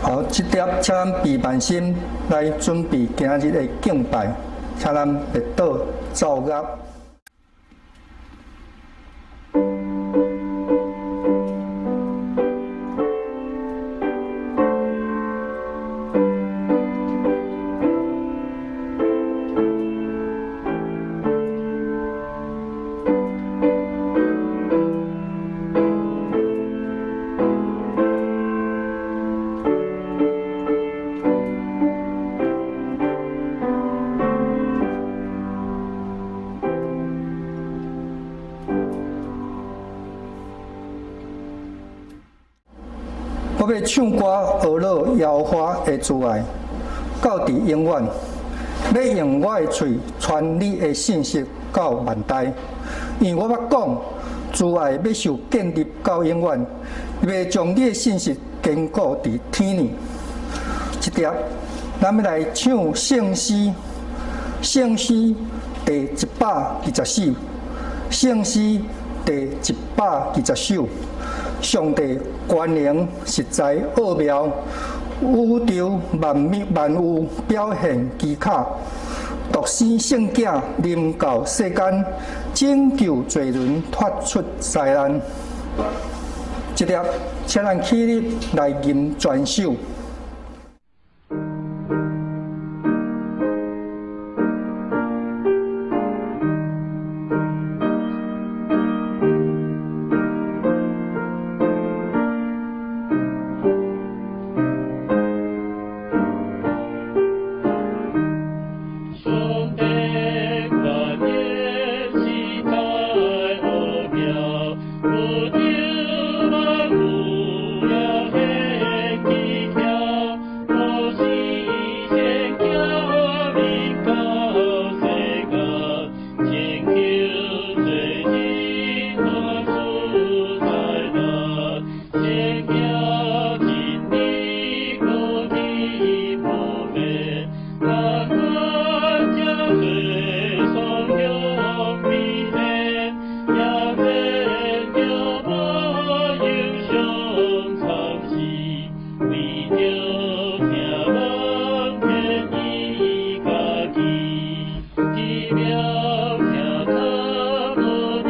好，這碟請咱備萬心來準備今日的敬拜，請咱默禱奏樂。我欲唱歌呵咾耶和华的慈爱，到伫永远。欲用我的喙传你的信实到万代，因为我捌讲，慈爱欲受建立到永远，欲将你的信实坚固伫天呢。这碟，咱欲来唱圣诗，圣诗第124，圣诗第120首。上帝权能实在奥妙，宇宙万物万有表现奇巧，独生圣子临到世间，拯救罪人脱出灾难。这碟，请咱起立来吟全首。上帝權能實在奧妙，宇宙萬有表現奇巧，獨生聖子臨到世間，拯救罪人脫出災難，聖行真理高天不滅，甘願將罪送向彼天，也免著無英雄慘死，為著聽望天伊家己，奇妙聽他無你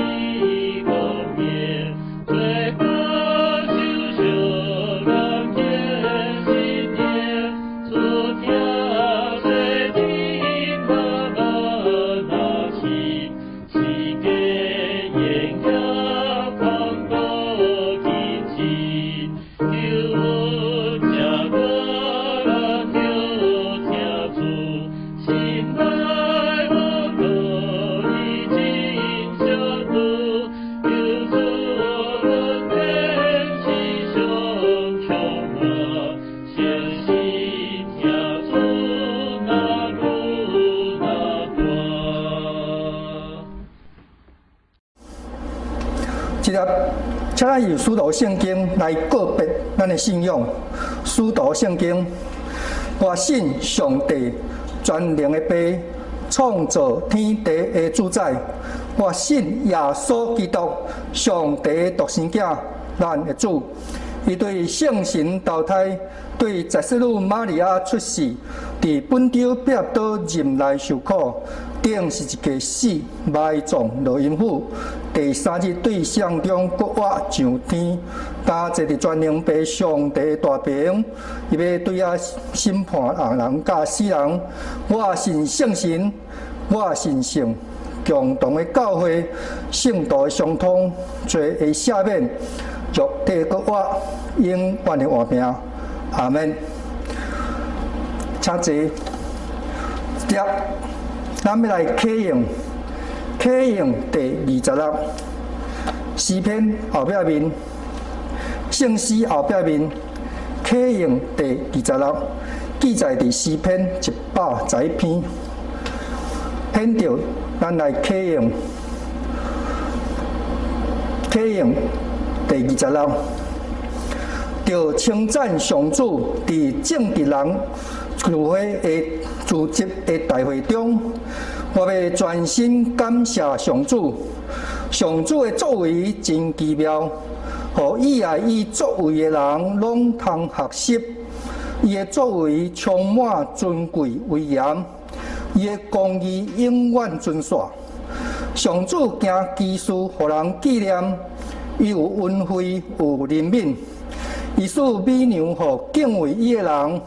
公義，罪過受賞人間信念，主聽聖經慢慢拿起，世界言行空多堅持，求這歌咱就聽出，心內無道義真相拄，求主恩典是上充滿，相信聽主那愈那大。這粒，請咱用使徒聖經來告別咱的信仰。使徒聖經，我信上帝全能的父，創造天地的主宰。我信耶穌基督，上帝的獨生子，咱的主。伊對聖神投胎，對十四女瑪利亞出世，佇本丟彼拉多任內受苦，釘十字架死，埋葬落陰府。第三日對死人中復活上天，擔坐佇全能父上帝大爿，伊欲對遐審判活人佮死人。我信聖神，我信聖共同的教會，聖徒的相通，罪的赦免，肉體復活，永遠的活命。阿們。請坐。接，咱欲來啟應，啟應第26詩篇後壁面，聖詩後壁面，啟應第26，記載佇詩篇111篇。現著咱來啟應，啟應第26，著稱讚上主佇正直人聚會的聚集的大會中，我欲全心感謝上主。上主的作為真奇妙，予喜愛伊作為的人攏通學習。伊的作為充滿尊貴威嚴，伊的公義永遠存續。上主行奇事，予人紀念，伊有恩惠，有憐憫，伊賜美糧予敬畏伊的人，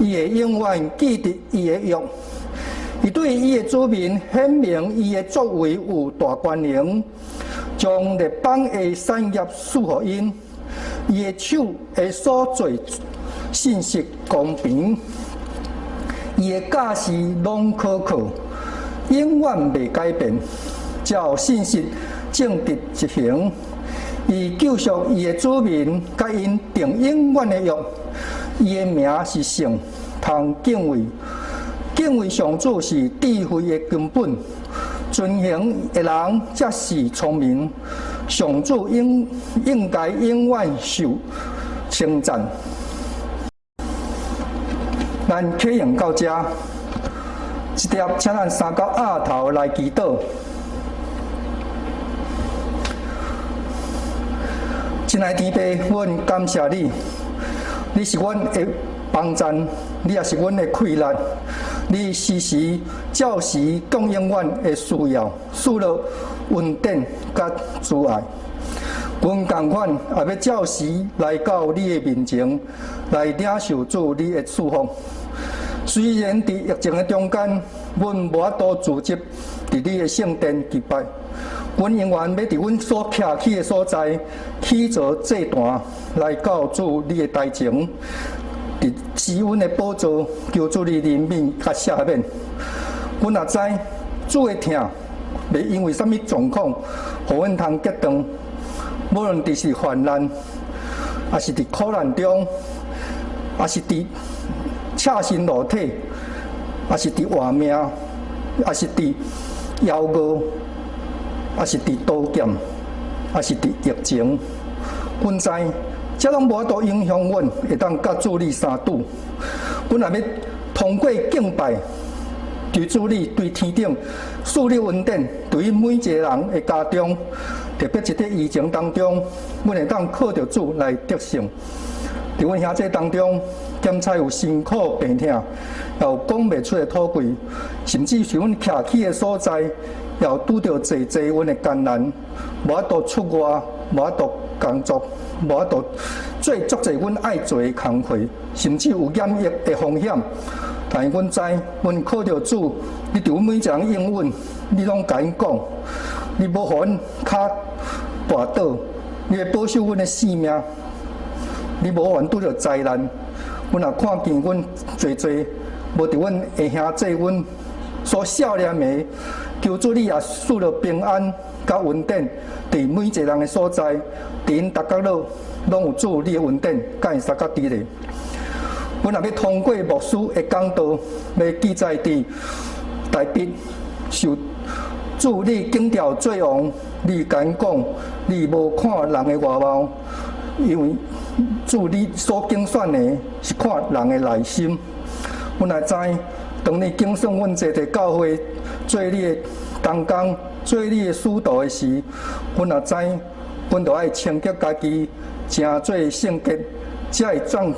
伊會永遠記得伊的約。伊對伊的子民顯明伊的作為有大權能，將列邦的產業賜予𪜶，伊的手的所做信實公平，伊的教示攏可靠，永遠袂改變，照信實正直執行。伊救贖伊的子民，佮𪜶訂永遠的約。伊的名是聖，通敬畏。敬畏上主是智慧的根本，遵行的人才是聰明。上主應該永遠受稱讚。咱啟用到這，這碟請咱三角額頭來祈禱。親愛的天父，阮感謝你，你是阮的幫贊，你也是阮的氣力，你時時照時供應阮的需要，賜予恩典佮慈愛。阮仝款也欲照時來到你的面前，來領受主你的祝福。雖然佇疫情的中間，阮無法度聚集佇你的聖殿祭拜，阮永遠欲佇阮所徛起的所在，起座祭壇，來到主你的台前，佇施恩的寶座，求主你憐憫佮赦免。阮也知主的疼，袂因為啥物狀況，予阮通隔斷。無論佇是患難，抑是佇苦難中，抑是佇赤身露體，抑是佇活命，抑是佇枵餓，抑是佇刀劍，抑是佇疫情，阮知這攏無法度影響阮會當佮主你相拄。阮若欲通過敬拜，求主你對天頂賜你恩典，對於每一个人的家中，特別是佇疫情當中，阮會當靠著主來得勝。佇阮兄弟當中，檢查有辛苦病痛，也有講袂出的討貴，甚至是阮徛起的所在，也有拄著濟濟阮的艱難，無法度出外，無法度工作，無法度做足濟阮愛做的工課，甚至有染疫的風險。但是阮知，阮靠著主，你對阮每一個人應允，你攏共𪜶講，你無予阮跤跋倒，你會保守阮的性命，你無予阮拄著災難。阮若看見阮濟濟無佇阮的兄弟，阮所少年的，求主你也賜予平安佮恩典，佇每一個人的所在，佇𪜶逐角落攏有主你的恩典，佮𪜶相佮佇咧。阮若欲通過牧師的講道，欲記載佇台北受主你揀召做王，你共𪜶講，你無看人的外貌，因為主你所揀選的是看人的內心。阮也知，當你揀選阮這個教會做你的同工、做你的使徒的時，阮也知，阮著愛清潔家己，成做聖潔，才會裝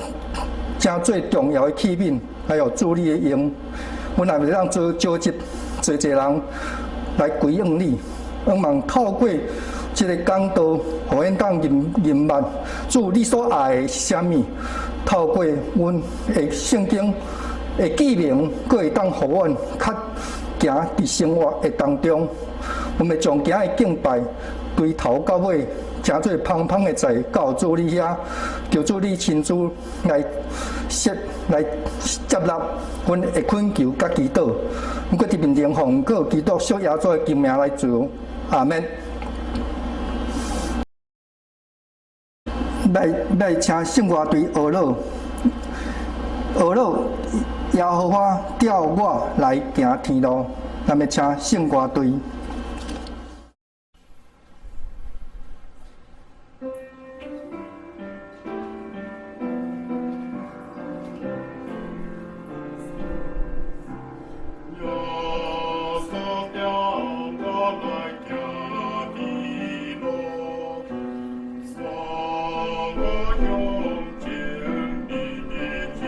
成做重要的器皿，來予主你的用。阮也袂當做召集濟濟人來歸應你，希望透過這个講道，予𪜶當認認捌主你所愛的是啥物。透過阮的聖經的記名，閣會當予阮較行佇生活的當中。阮欲將今仔的敬拜，對頭到尾，成做芳芳的祭到主你遐，求主你親自來設來接納阮的懇求佮祈禱。阮閣佇面前奉告基督屬耶穌的聖名來求，阿們。來來，請聖樂隊學樂，學樂耶和華召我來行天路，咱欲請聖樂隊。耶穌召我來行天路，帶我向前的前。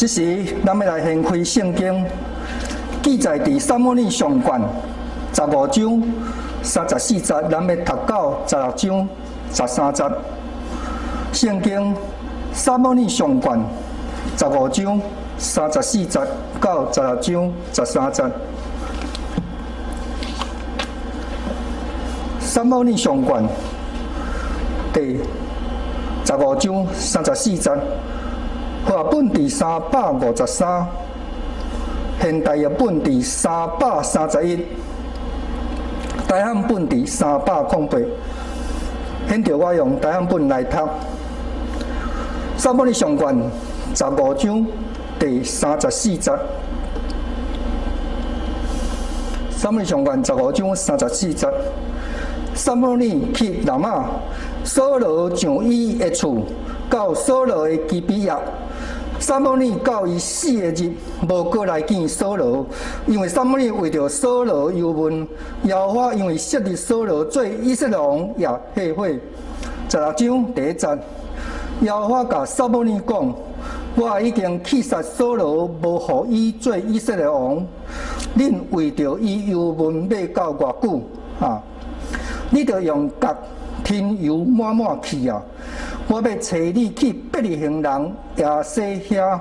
這時，咱欲來掀開聖經，記載佇撒母耳上卷十五章三十四節，咱欲讀到十六章十三節。聖經撒母耳上卷十五章三十四節到十六章十三節。撒母耳上卷第十五章三十四節，和合本佇353，現代譯本佇331，台漢本佇308。現在我用台漢本來讀。撒母耳上卷十五章第三十四節。撒母耳上卷十五章三十四節。撒母耳去拉瑪，掃羅上伊的厝，到掃羅的基比亞。撒母耳到伊四个日，無閣來見掃羅，因為撒母耳為著掃羅憂悶。耶和華因為昔日掃羅做以色列王也後悔。十六章第一節，耶和華共撒母耳講：我已經棄殺掃羅，無予伊做以色列王。恁為著伊憂悶欲到偌久啊？你著用角添油抹抹去啊！我欲差你去伯利恆人耶西遐，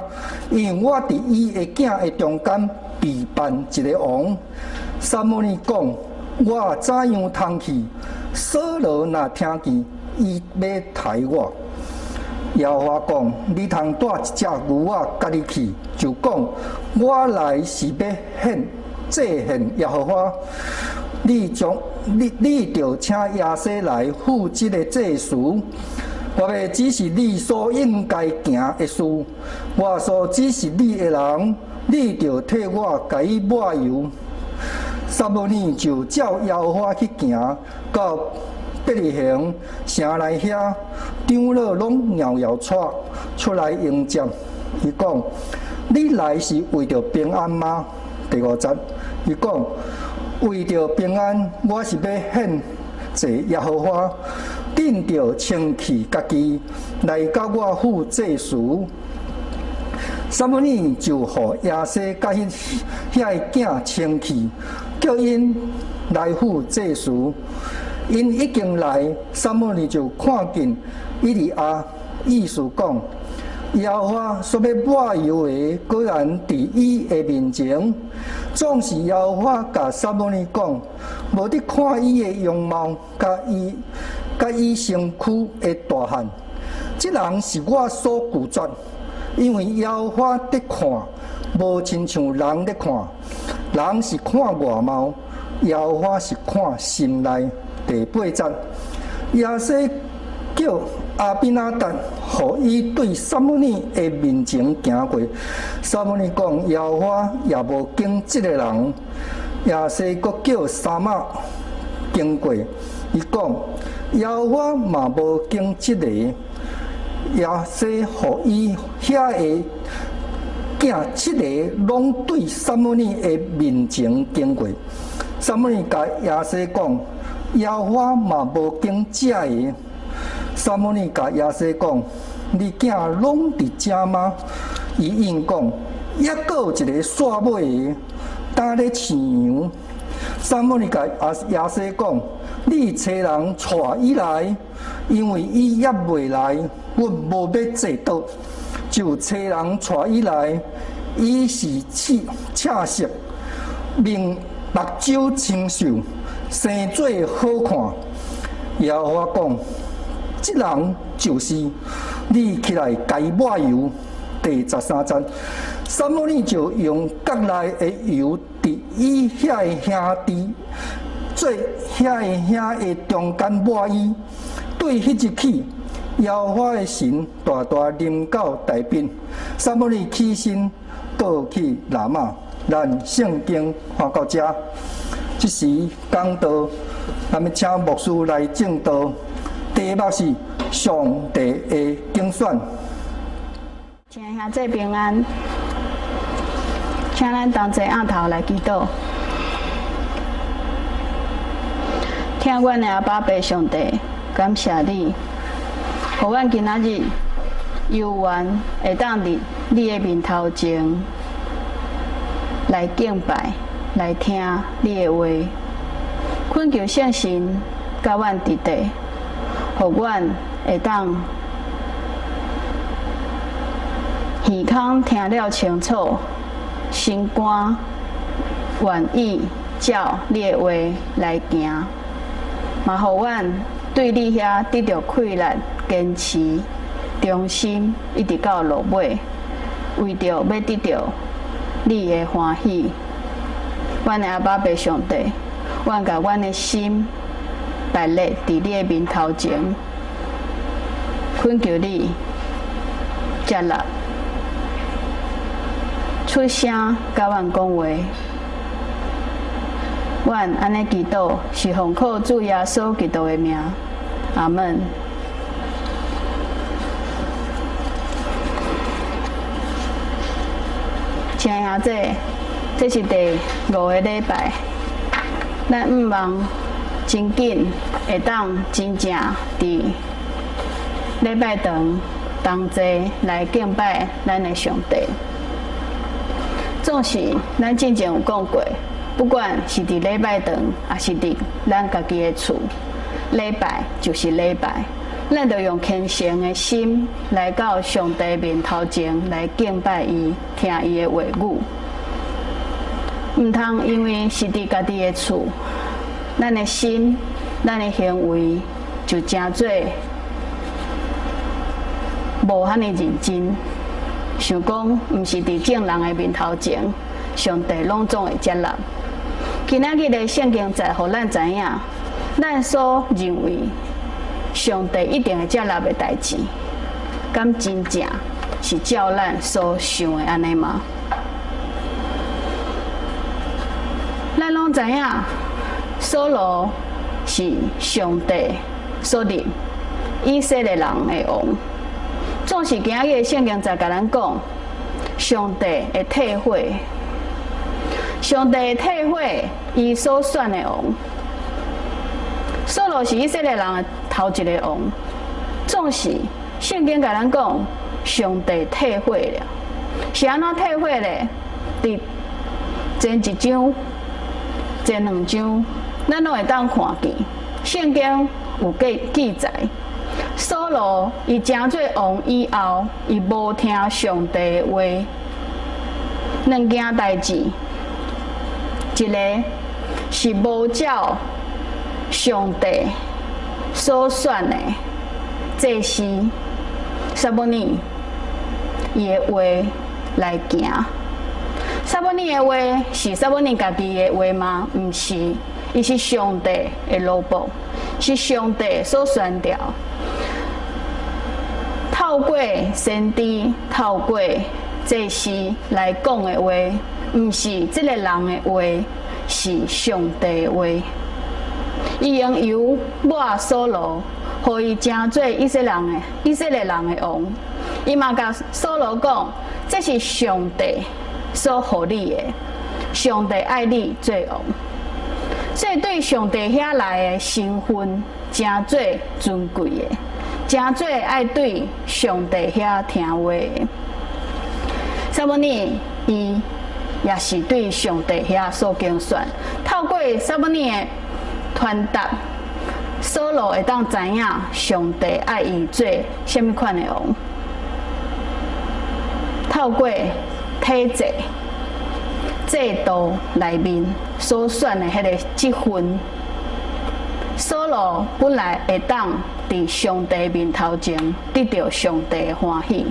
因為我佇伊的囝的中間備辦一個王。撒母耳講：我怎樣通去？掃羅若聽見，伊欲刣我。耶和華講：你通帶一隻牛仔佮你去，就講：我來是欲獻祭獻耶和華。你將你你著請耶西來赴這个祭司。我欲指示你所應該行的事。我所指示你的人，你著替我共伊抹油。撒母耳就照耶和華去行，到伯利恆城內遐，長老攏搖搖帶出來迎接。伊講：你來是為著平安嗎？第五節，伊講：為著平安，我是欲獻祭耶和華。恁著清氣家己，來佮我赴祭司。撒母耳就予耶西佮彼遐个囝清氣，叫𪜶來赴祭司。𪜶已經來，撒母耳就看見以利押，意思講，耶和華所欲抹油的，果然佇伊的面前。總是耶和華共撒母耳講，無得看伊的容貌，佮伊身軀的大漢，這人是我所拒絕，因為耶和華佇看，無親像人咧看，人是看外貌，耶和華是看心內。第八節，耶西叫亞比拿達，予伊對撒母耳的面前行過。撒母耳講：耶和華也無揀這个人。耶西閣叫沙瑪經過，伊講：耶和華嘛無揀這个。耶西予伊遐个囝七个攏對撒母耳的面前經過。撒母耳共耶西講：耶和華嘛無揀這个。撒母耳共耶西講：你囝攏佇遮嗎？伊應講：猶閣有一个煞尾的，當咧飼羊。撒母耳共耶西講：你差人帶伊來，因為伊猶未來，阮無欲坐桌。就差人帶伊來，伊是赤赤色，面目睭清秀，生做好看。耶和華講：這人就是你起來共伊抹油。第十三節，撒母耳就用角內的油，佇伊遐个兄弟做遐个兄的中間抹伊。對彼日起，耶和華的神大大臨到大衛。撒母耳起身倒去拉瑪。咱聖經看到遮，這時講道，咱欲請牧師來證道。題目是上帝的揀選。親愛兄弟平安，請咱同齊徬頭來祈禱。疼阮的阿爸父上帝，感謝你，予阮今仔日有緣會當佇你的面頭前來敬拜，來聽你的話。懇求聖神佮阮佇底，予阮會當耳孔聽了清楚，心肝願意照你的話來行，嘛予阮對你遐得著氣力，堅持忠心，一直到落尾，為著欲得著你的歡喜。阮的阿爸父上帝，阮共阮的心擺列佇你的面頭前，懇求你接納，出聲佮阮講話。阮按呢祈禱，是奉靠主耶穌基督的名，阿門。親愛的兄弟，這是第五个禮拜，咱向望真緊會當真正佇禮拜堂同齊來敬拜咱的上帝。總是咱之前有講過，不管是佇禮拜堂，抑是佇咱家己的厝，禮拜就是禮拜，咱就用虔誠的心來到上帝面頭前來敬拜伊，聽伊的話語。毋通因為是佇家己的厝，咱的心、咱的行為就誠做無遐爾認真，想講毋是佇眾人的面頭前，上帝攏總會接納。今仔日的聖經節，予咱知影，咱所認為上帝一定會接納的代誌，敢真正是照咱所想的按呢嗎？咱攏知影，掃羅是上帝所立以色列人的王。總是今仔日的聖經節共咱講，上帝會退悔，上帝會退悔伊所選的王。掃羅是以色列人的頭一个王，總是聖經共咱講，上帝退悔了，是按怎退悔咧？佇前一章、前兩章，咱攏會當看見聖經有記記載，掃羅伊成做王以後，伊無聽上帝的話，兩件代誌，一个是無照上帝所選的祭司撒母耳伊的話來行。撒母耳的話是撒母耳家己的話嗎？毋是，伊是上帝的奴僕，是上帝所宣召。透過先知、透過祭司來講的話，毋是這个人的話，是上帝的話。伊用油抹掃羅，予伊成做以色列人的王。伊嘛共掃羅講，這是上帝所予你的，上帝愛你做王。所以對上帝遐來的身份，誠做尊貴的，誠做愛對上帝遐聽話的。撒母耳伊也是對上帝遐所揀選，透過撒母耳的傳達，掃羅會當知影上帝愛伊做啥物款的王。透過體制制度內面所選的彼個職分，掃羅本來會當佇上帝面頭前得著上帝的歡喜，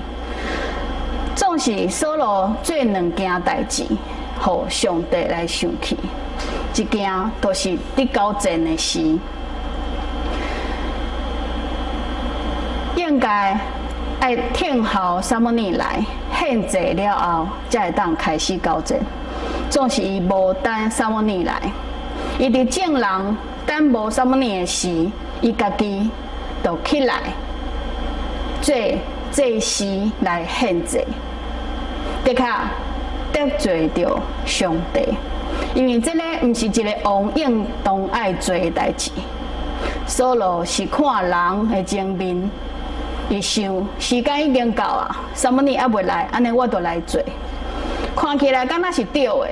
總是掃羅做兩件代誌，予上帝來生氣。一件就是佇交戰的時，應該愛聽候撒母耳來獻祭了後，才會當開始交戰。總是伊無等撒母耳來，伊佇眾人等無撒母耳的時，伊家己就起來做祭司來獻祭，的確得罪著上帝。因為這個毋是一个王應當愛做的代誌。掃羅是看人的情面，伊想時間已經到啊，撒母耳猶未來，按呢我就來做。看起來敢若是對的，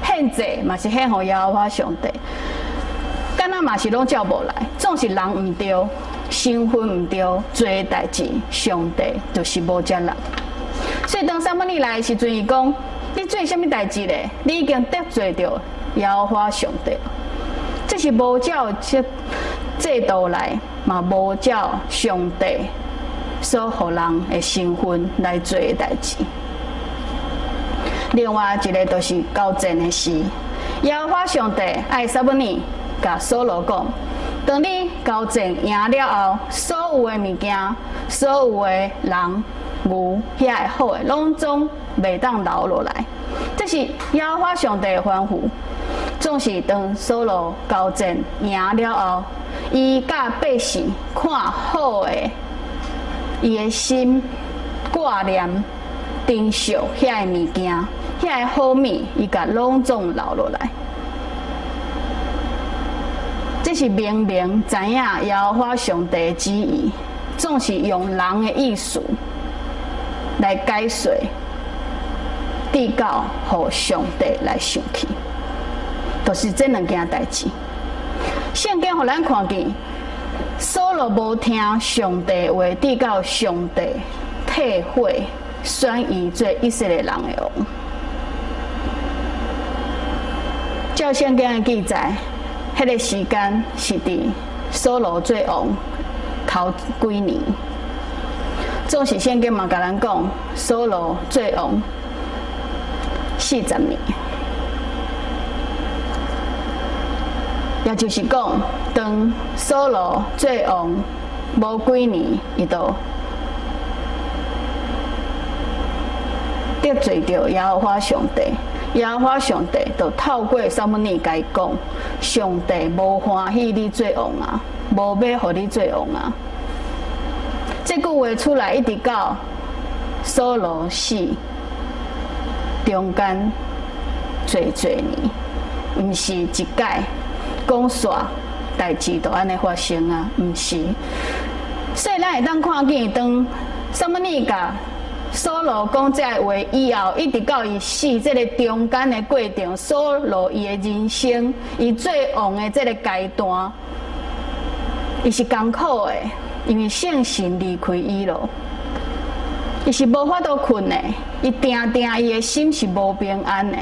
獻祭嘛是獻予耶和華上帝，敢若嘛是攏照無來，總是人毋對，身份毋對，做的代誌上帝就是無接納。所以當撒母耳來的時陣，伊講：你做啥物代誌咧？你已經得罪著耶和華上帝。這是無照這制度來，嘛無照上帝所予人的身份來做的代誌。另外一个就是交戰的事，耶和華上帝愛撒母耳共掃羅講：當你交戰贏了後，所有的物件、所有的人、牛遐的好的，攏總袂當留落來。這是耶和華上帝的吩咐。總是當掃羅交戰贏了後，伊佮百姓看好的，伊的心掛念珍惜遐的物件，遐的好物，伊共攏總留落來。這是明明知影耶和華上帝的旨意，總是用人的意思來解說，直到予上帝來生氣，就是這兩件代誌。聖經予咱看見，掃羅無聽上帝話，直到上帝退悔，選伊做以色列人的王。照聖經的記載，彼個時間是佇掃羅做王頭幾年。總是聖經嘛共咱講，掃羅做王40年，也就是講，當掃羅做王無幾年，伊就得罪著耶和華上帝。耶和華上帝就透過撒母耳共伊講，上帝無歡喜你做王啊，無欲予你做王啊。這句話出來，一直到掃羅死中間濟濟年，毋是一擺講煞代誌就按呢發生啊，毋是。所以咱會當看見，當撒母耳共掃羅講這个話以後，一直到伊死這个中間的過程，掃羅伊的人生，伊做王的這个階段，伊是艱苦的，因為聖神離開伊咯，伊是無法度睏的，伊定定伊的心是無平安的，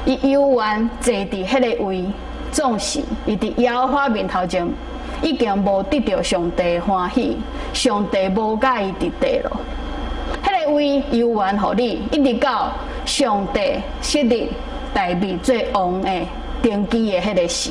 伊猶原坐佇彼个位，總是伊佇耶和華面頭前已經無得著上帝的歡喜，上帝無佮伊佇底咯。彼个位猶原予你，一直到上帝設立大衛做王的登基的彼个時，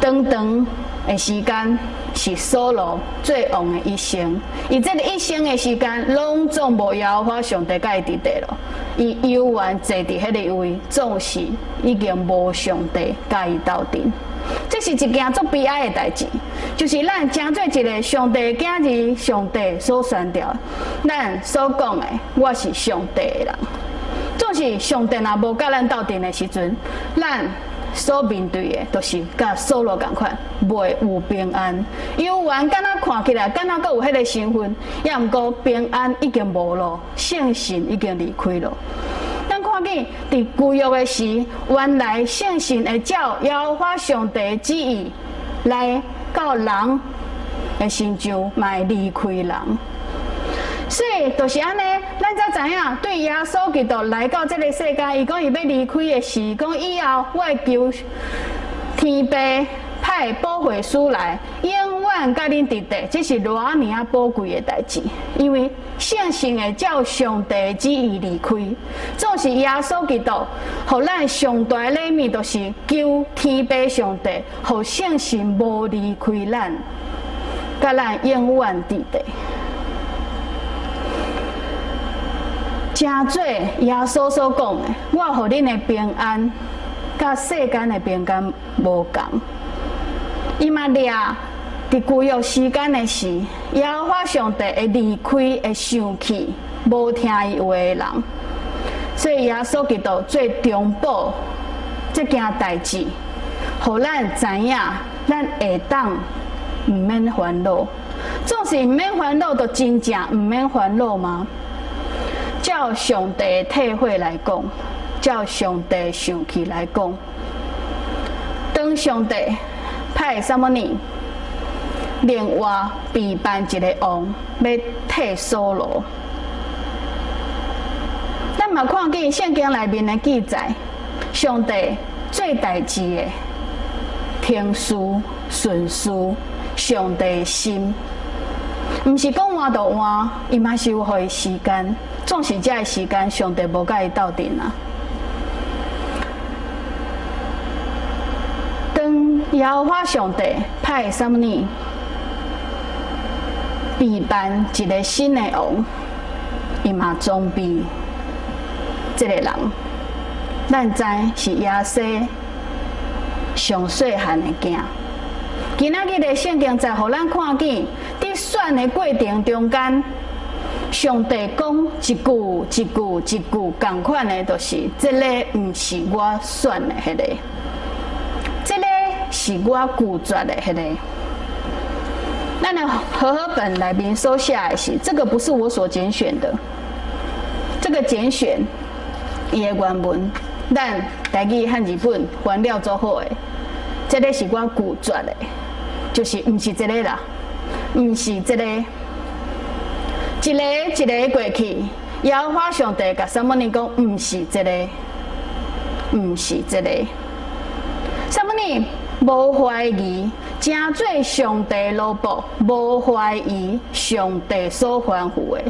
長長的時間是掃羅做王的一生。伊這个一生的時間，攏總無耶和華上帝佮伊佇底咯。伊猶原坐佇彼个位，總是已經無上帝佮伊鬥陣。這是一件足悲哀的代誌，就是咱成做一个上帝的囝兒，上帝所選召，咱所講的，我是上帝的人。總是上帝若無佮咱鬥陣的時陣，咱所面對的，就是佮掃羅仝款，袂有平安。猶原敢若看起來，敢若閣有彼个身份，也毋過平安已經無咯，聖神已經離開咯。咱看見佇舊約的時，原來聖神會照耶和華上帝的旨意來到人的身上，嘛會離開人。所以就是按呢，咱才知影，對耶穌基督來到這个世間，伊講伊欲離開的時，講以後我會求天父派保惠師來，永遠佮恁佇底，這是偌爾仔寶貴的代誌。因為聖神會照上帝的旨意離開，總是耶穌基督，予咱上大的禮物，就是求天父上帝，予聖神無離開咱，佮咱永遠佇底。成做耶穌所講的，我予恁的平安，佮世間的平安無仝。伊嘛掠佇舊約時間的時，耶和華上帝會離開，會生氣，無聽伊話的人。所以耶穌基督做中保這件代誌，予咱知影，咱會當毋免煩惱。總是毋免煩惱，就真正毋免煩惱嗎？照上帝的體會來講，照上帝想起來講，當上帝派撒母耳另外備辦一個王，欲替掃羅。咱嘛看見聖經內面的記載，上帝做代誌的程序順序，上帝的心，毋是講換就換，伊嘛是有予伊時間。總是這个時間，上帝無共伊鬥陣啊。當耶和華上帝派撒母耳備辦一個新的王，伊嘛裝備這个人。咱知是耶西上細漢的囝。今仔日的聖經再予咱看見，佇選的過程中間，上帝講一句一句一句仝款的，就是這个毋是我選的彼個，這个是我拒絕的彼個。咱的和合本內面所寫的是，這個不是我所揀選的，這個揀選伊的原文，咱台語漢字本翻了足好的，這个是我拒絕的，就是毋是這个啦，毋是這個。一个一个過去，耶和華上帝共撒母耳講，毋是這个，毋是這个。撒母耳無懷疑，成做上帝奴僕，無懷疑上帝所吩咐的。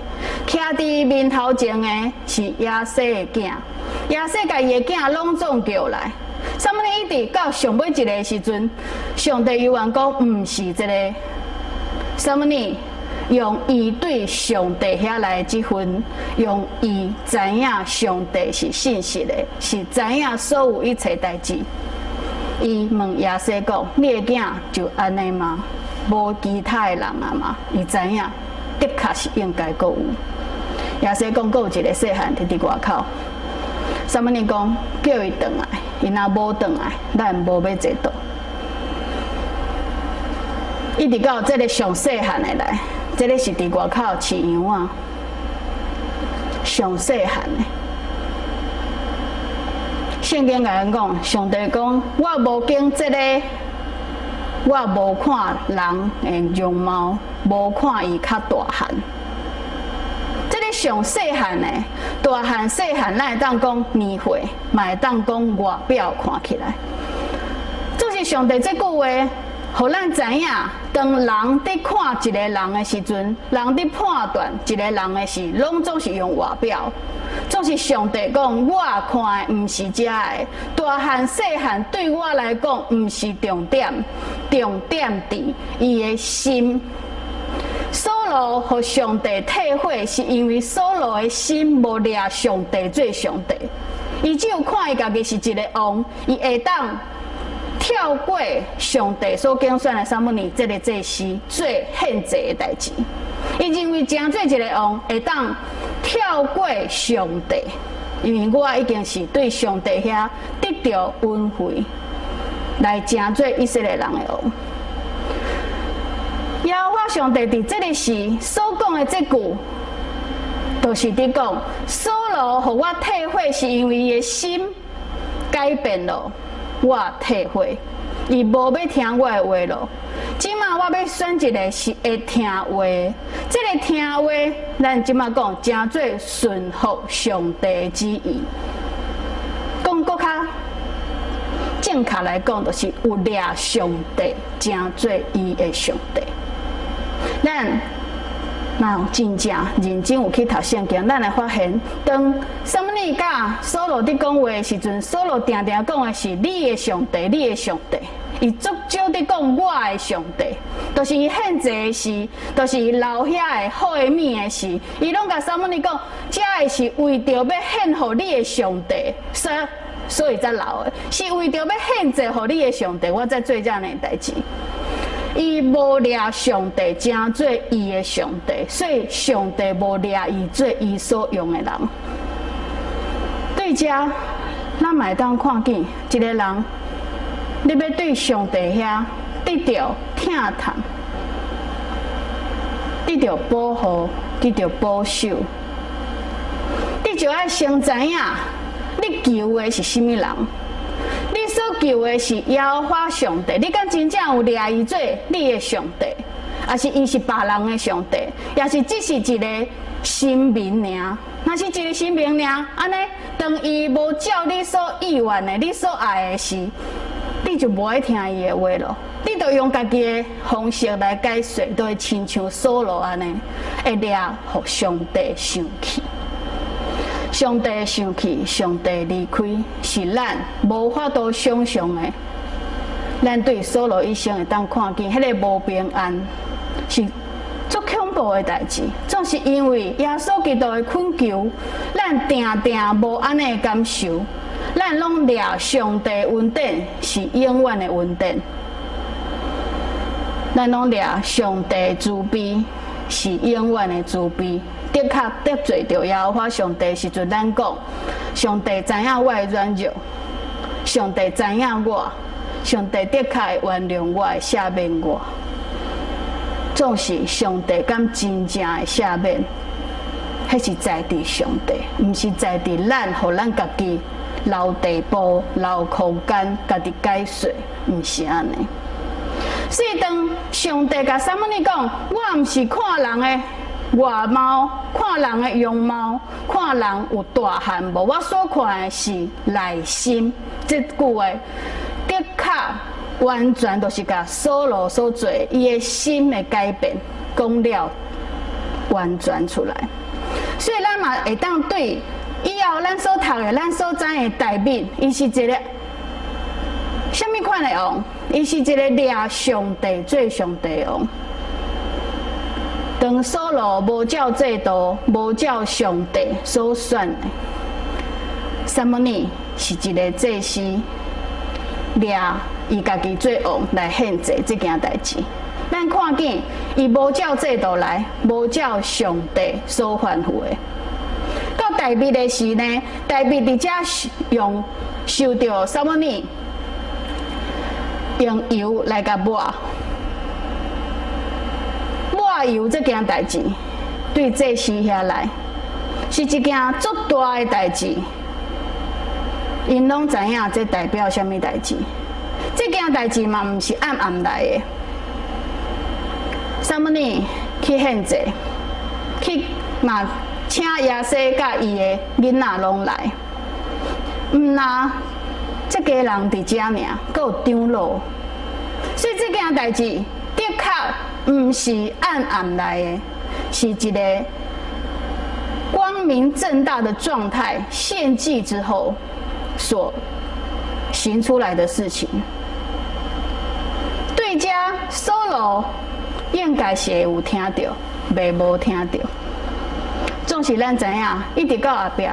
徛佇面頭前的是耶西的囝，耶西共伊的囝攏總叫來。撒母耳一直到上尾一个時陣，上帝猶原講，毋是這個。撒母耳用伊對上帝遐來的這份，用伊知影上帝是信實的，是知影所有一切代誌。伊問耶西講：你的囝就按呢嗎？無其他的人啊嗎？伊知影，的確是應該閣有。耶西講，閣有一个細漢佇外口。撒母耳講，叫伊轉來，伊若無轉來，咱無欲坐桌。一直到這个上細漢的來，這个是佇外口飼羊仔，上細漢的。聖經共咱講，上帝講，我無揀這個，我無看人的容貌，無看伊較大漢。這个上細漢的，大漢細漢，咱會當講年歲，嘛會當講外表看起來。就是上帝這句話，予咱知影，當人佇看一个人的時陣，人佇判斷一个人的時，攏總是用外表。總是上帝講，我看的毋是這个，大漢細漢對我來講毋是重點，重點佇伊的心。掃羅予上帝退悔，是因為掃羅的心無掠上帝做上帝，伊只有看伊家己是一个王，伊會當跳過上帝所揀選的撒母耳這个祭司做獻祭的代誌。伊認為成做一个王會當跳過上帝，因為我已經是對上帝遐得著恩惠，來成做以色列人的王。耶和華上帝佇這个時所講的這句，就是佇講掃羅予我退悔，是因為伊的心改變了，我退悔，伊無欲聽我的話咯。這馬我欲選一个是會聽話的，這个聽話，咱這馬講成做順服上帝的旨意。講閣較正確來講，就是有掠上帝，成做伊的上帝。咱若真正認真有去讀聖經，咱會發現，當撒母耳佮掃羅佇講話的時陣，掃羅定定講的是你的上帝，你的上帝。伊足少佇講我的上帝，就是伊獻祭的時，就是伊留遐的好的物的時，伊攏共撒母耳講，這个是為著欲獻予你的上帝，所以才留的，是為著欲獻祭予你的上帝，我才做這樣的代誌。伊無掠上帝，成做伊的上帝，所以上帝無掠伊做伊所用的人。對這，咱嘛會當看見一個人，你欲對上帝遐得著疼痛，得著保護，得著保守。你就愛先知影，你求的是啥物人？你所求的是耶和華上帝，你敢真正有掠伊做你的上帝？抑是伊是別人的上帝？抑是只是一個神明爾？若是一個神明爾，按呢，當伊無照你所意願的、你所愛的時，你就無愛聽伊的話囉。你就用家己的方式來解說，就會親像掃羅按呢，會掠予上帝生氣。上帝生氣，上帝離開，是咱無法度想象的。咱對掃羅一生會當看見，彼个無平安是足恐怖的代誌。總是因為耶穌基督的懇求，咱定定無按呢的感受，咱攏掠上帝恩典是永遠的恩典，咱攏掠上帝慈悲是永遠的慈悲。的確得罪著耶和華上帝時陣，咱講上帝知影我的軟弱，上帝知影我，上帝的確會原諒我，會赦免我。總是上帝敢真正會赦免，彼是在佇上帝，毋是在佇咱，予咱家己留地步、留空間，家己解說，毋是按呢。所以當上帝共撒母耳講，我毋是看人的外貌，看人的容貌，看人有大漢無？我所看的是內心。這句話的確完全就是共掃羅所做，伊的心的改變講了完全出來。所以咱嘛會當對以後咱所讀的、咱所知的大衛，伊是一個啥物款的王？伊是一個掠上帝做上帝王。當掃羅無照制度、無照上帝所選的，撒母耳是一個祭司，掠伊家己做王來獻祭這件代誌。咱看見伊無照制度來，無照上帝所吩咐的。到大衛的時呢，大衛佇遮用受著撒母耳用油來共抹。抹油這件代誌，對祭司遐來是一件足大的代誌。𪜶攏知影這代表啥物代誌？這件代誌嘛，毋是暗暗來的。撒母耳去獻祭，去嘛請耶西佮伊的囡仔攏來，毋若這家人佇遮爾，閣有長老，所以這件代誌的確毋是暗暗來的，是一個光明正大的狀態，獻祭之後所行出來的事情。對遮掃羅應該是會有聽著，袂無聽著。總是咱知影，一直到後壁，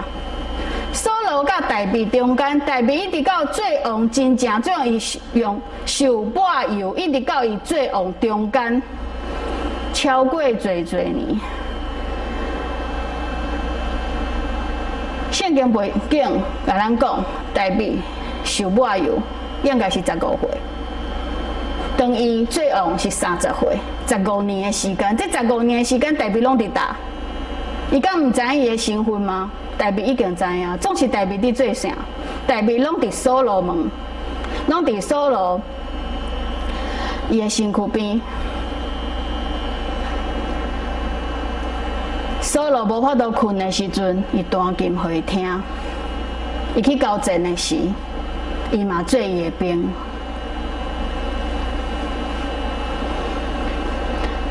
掃羅佮大衛中間，大衛一直到做王，真正做伊用受抹油，一直到伊做王中間，超過濟濟年。聖經背景共咱講，大衛受抹油應該是15歲，當伊做王是30歲，十五年的時間。這十五年的時間，大衛攏佇佗？伊敢毋知影伊的身份嗎？大衛已經知影，總是大衛佇做啥？大衛攏佇所羅門，攏佇掃羅伊的身軀邊。掃羅無法度睏的時陣，伊彈琴予伊聽；伊去交戰的時，伊嘛做伊的兵。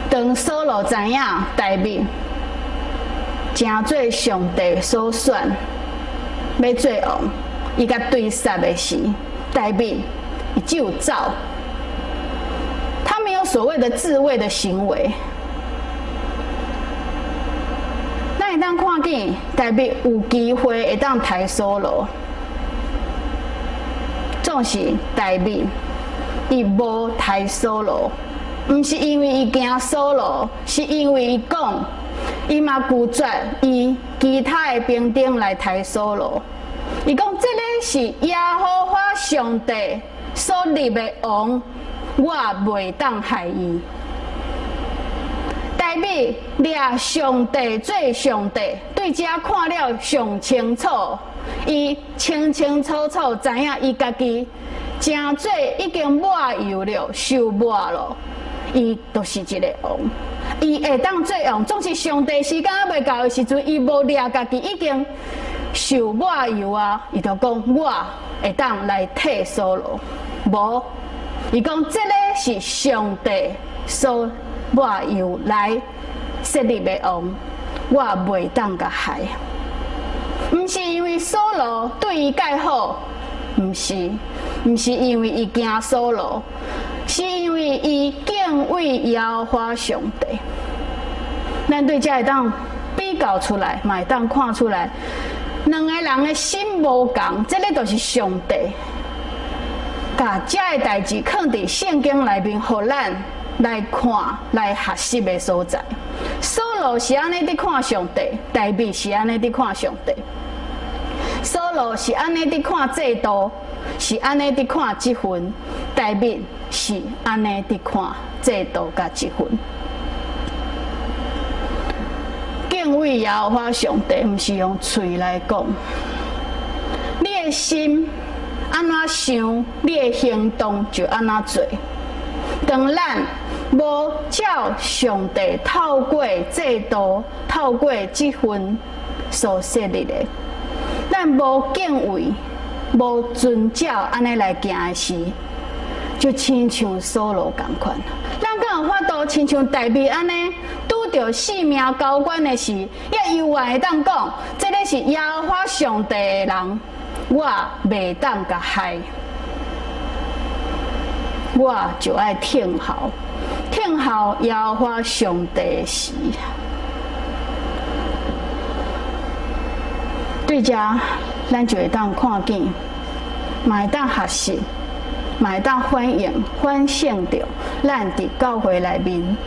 當掃羅知影大衛成做上帝所選，欲做王，伊共追殺的時，大衛伊只有走，他沒有所謂的自衛的行為。咱會當看見大衛有機會會當刣掃羅，總是大衛伊無刣掃羅，毋是因為伊驚掃羅，是因為伊講，伊嘛拒絕伊其他的兵丁來刣掃羅。伊講這个是耶和華上帝所立的王，我袂當害伊。大衛密掠上帝做上帝，對遮看了上清楚，伊清清楚楚知影伊家己成做已經抹油了，受抹了，伊就是一个王，伊會當做王。總是上帝時間猶未到的時陣，伊無掠家己已經受抹油啊，伊就講我會當來替掃羅，無，伊講這个是上帝所抹油來設立的王，我袂當共害。毋是因為掃羅對伊蓋好，毋是，毋是因為伊驚掃羅，是因為伊敬畏耶和華上帝。咱對這會當比較出來，嘛會當看出來，兩個人的心無仝，這个就是上帝共這个代誌囥佇聖經內面，予咱來看、來學習的所在。掃羅是按呢佇看上帝，大衛是按呢佇看上帝。掃羅是按呢佇看制度，是按呢佇看職分；大衛是按呢佇看制度佮職分。敬畏耶和華上帝，毋是用喙來講。你的心按怎想，你的行動就按怎做。當咱無照上帝透過制度、透過職分所設立的，咱無敬畏、無遵照按呢來行的時，就親像掃羅仝款。咱敢有法度親像大衛按呢，拄著性命交關的時，也猶原會當講，這个是耶和華上帝的人，我袂當共害，我就愛聽候，聽候耶和華上帝的時。對遮，咱就會當看見，嘛會當學習，嘛會當反映、反省著，咱佇教會內面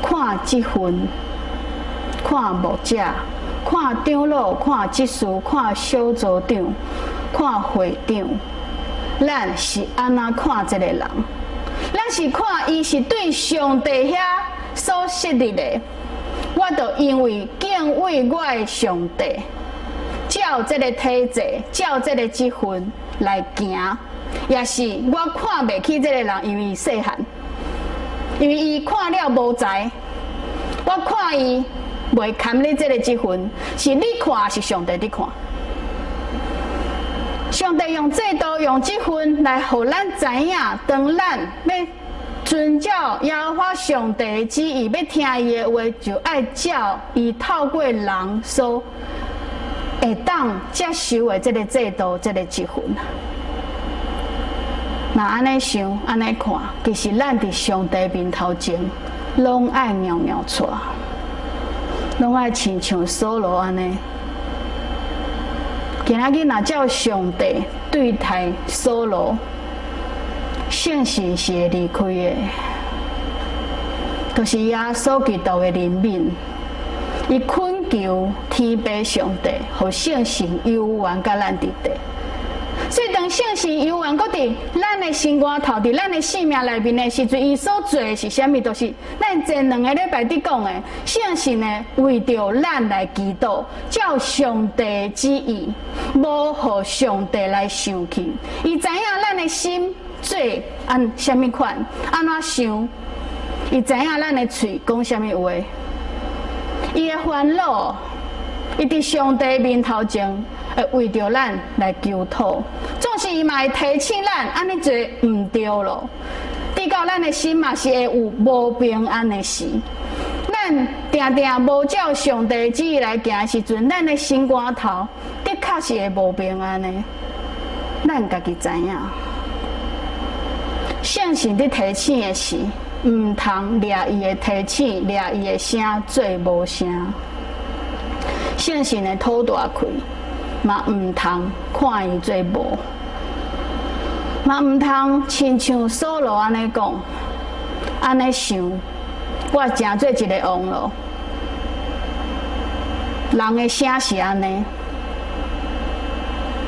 看職分、看牧者、看長老、看執事、看小組長、看會長，咱是按怎看這个人？咱是看伊是對上帝遐所設立的，我就因為敬畏我的上帝，照這个體制，照這个職分來行，也是我看袂起這个人，因為伊細漢，因為伊看了無才，我看伊袂堪你這个職分，是你看抑是上帝佇看？上帝用制度、用職分來予咱知影，當咱欲遵照耶和華上帝的旨意，欲聽伊的話，就愛照伊透過人所會當接受的這个制度、這个職分。若按呢想、按呢看，其實咱佇上帝面頭前，攏愛拗拗掣，攏愛親像掃羅按呢。今仔日若照上帝對待掃羅，聖神是會離開的，就是耶穌基督的憐憫，伊懇求天父上帝，予聖神猶原佮咱佇底。所以當聖神猶原閣佇咱的心肝頭，佇咱的性命內面的時陣，伊所做的是啥物？就是咱前兩个禮拜佇講的，聖神呢為著咱來祈禱，照上帝的旨意，無予上帝來生氣。伊知影咱的心做按啥物款，按怎想，伊知影咱的喙講啥物話，伊的煩惱，伊佇上帝面頭前，會為著咱來求討，總是伊嘛會提醒咱，按呢做毋對咯。直到咱的心嘛是會有無平安的時，咱定定無照上帝旨意來行的時陣，咱的心肝頭的確是會無平安的。咱家己知影，聖神佇提醒的時，毋通掠伊的提醒，掠伊的聲做無聲。聖神的吐大氣，嘛毋通看伊做無，嘛毋通親像掃羅按呢講，按呢想，我成做一个王咯。人的聲是按呢，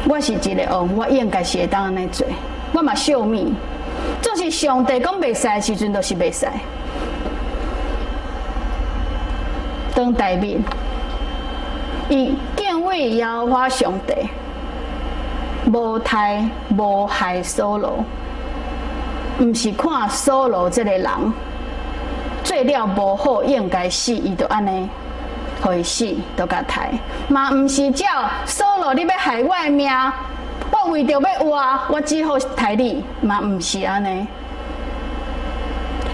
我是一个王，我應該是會當按呢做，我嘛惜命。總是上帝講袂使的時陣，就是袂使。當大衛，伊敬畏耶和華上帝，無刣無害掃羅，毋是看掃羅這个人做了無好，應該死，伊就按呢，予伊死，就共刣。嘛毋是照掃羅，你欲害我的命，我為著欲活，我只好刣你，嘛毋是按呢。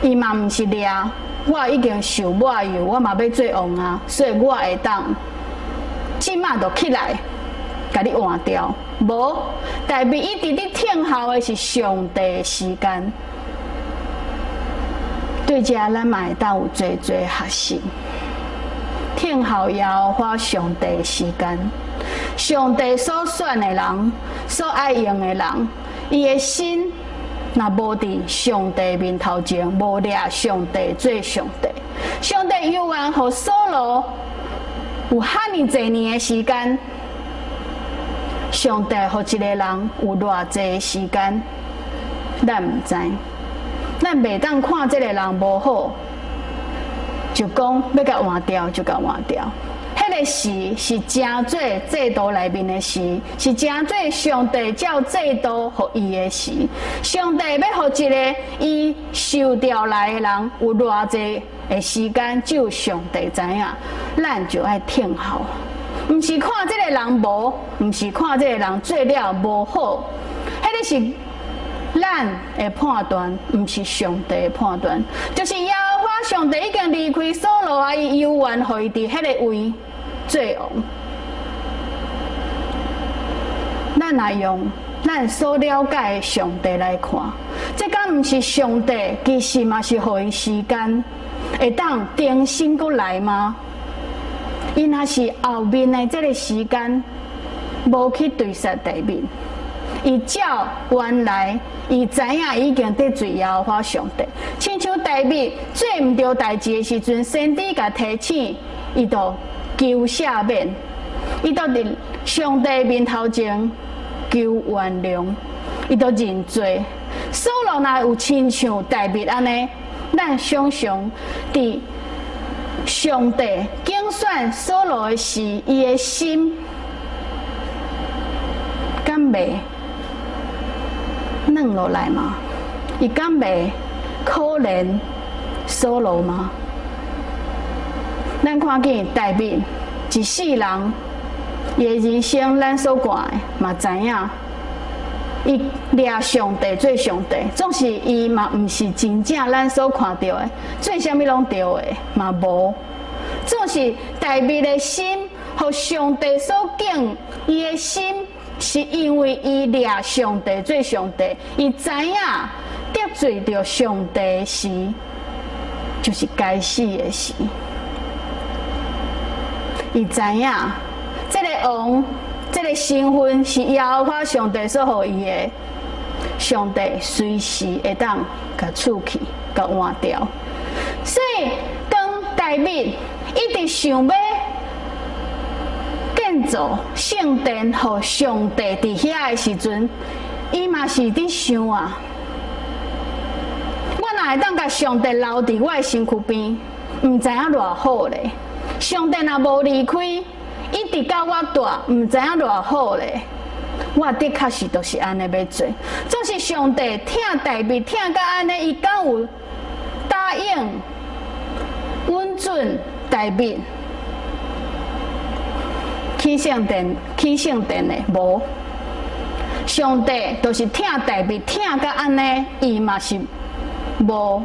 伊嘛毋是掠，我已經受抹油，我嘛欲做王啊，所以我會當這馬就起來，共你換掉。無，大衛一直佇等候的是上帝的時間。對這咱嘛會當有濟濟學習。等候耶和華上帝的時間，上帝所選的人，所愛用的人，伊的心若無佇上帝面頭前，無掠上帝做上帝，上帝猶原予掃羅有遐爾濟年的時間，上帝予一个人有偌濟時間，咱毋知，咱袂當看這个人無好，就講欲共換掉，就共換掉。彼个時是成做制度內面的時，是成做上帝照制度予伊的時。上帝欲予一个伊受調來的人有偌濟的時間，只有上帝知影。咱就愛等候，毋是看這个人無，毋是看這个人做了無好，彼个是咱的判斷，毋是上帝的判斷。就是耶和華上帝已經離開掃羅啊，伊猶原予伊佇彼个位做王。咱若用咱所了解的上帝來看，這敢毋是上帝其實嘛是予伊時間會當重新閣來嗎？伊若是後面的這个時間無去追殺大衛，伊照原來伊知影已經得罪耶和華上帝，親像大衛做毋對代誌的時陣，先知共提醒，伊就求赦免，伊就佇上帝面頭前求原諒，伊就認罪。掃羅若有親像大衛按呢，咱想像佇上帝揀選掃羅的時，伊的心敢袂軟落來嗎？伊敢袂可憐掃羅嗎？咱看見大衛一世人，伊的人生，咱所看的嘛知影，伊掠上帝做上帝，總是伊嘛毋是真正咱所看著的，做啥物攏對的嘛無。總是大衛的心，予上帝所敬，伊的心是因為伊掠上帝做上帝，伊知影得罪著上帝時，就是該死的時。伊知影這个王，這个身份是耶和華上帝所予伊的，上帝隨時會當共取去，共換掉。所以當大衛一直想欲建造聖殿，予上帝佇遐的時陣，伊嘛是佇想啊，我若會當共上帝留佇我的身軀邊，毋知影偌好咧。上帝若無離開，一直佮我蹛，毋知影偌好咧。我的確是就是按呢欲做，總是上帝疼大衛疼甲按呢，伊敢有答應允准大衛起聖殿，起聖殿的無？上帝就是疼大衛疼甲按呢，伊嘛是無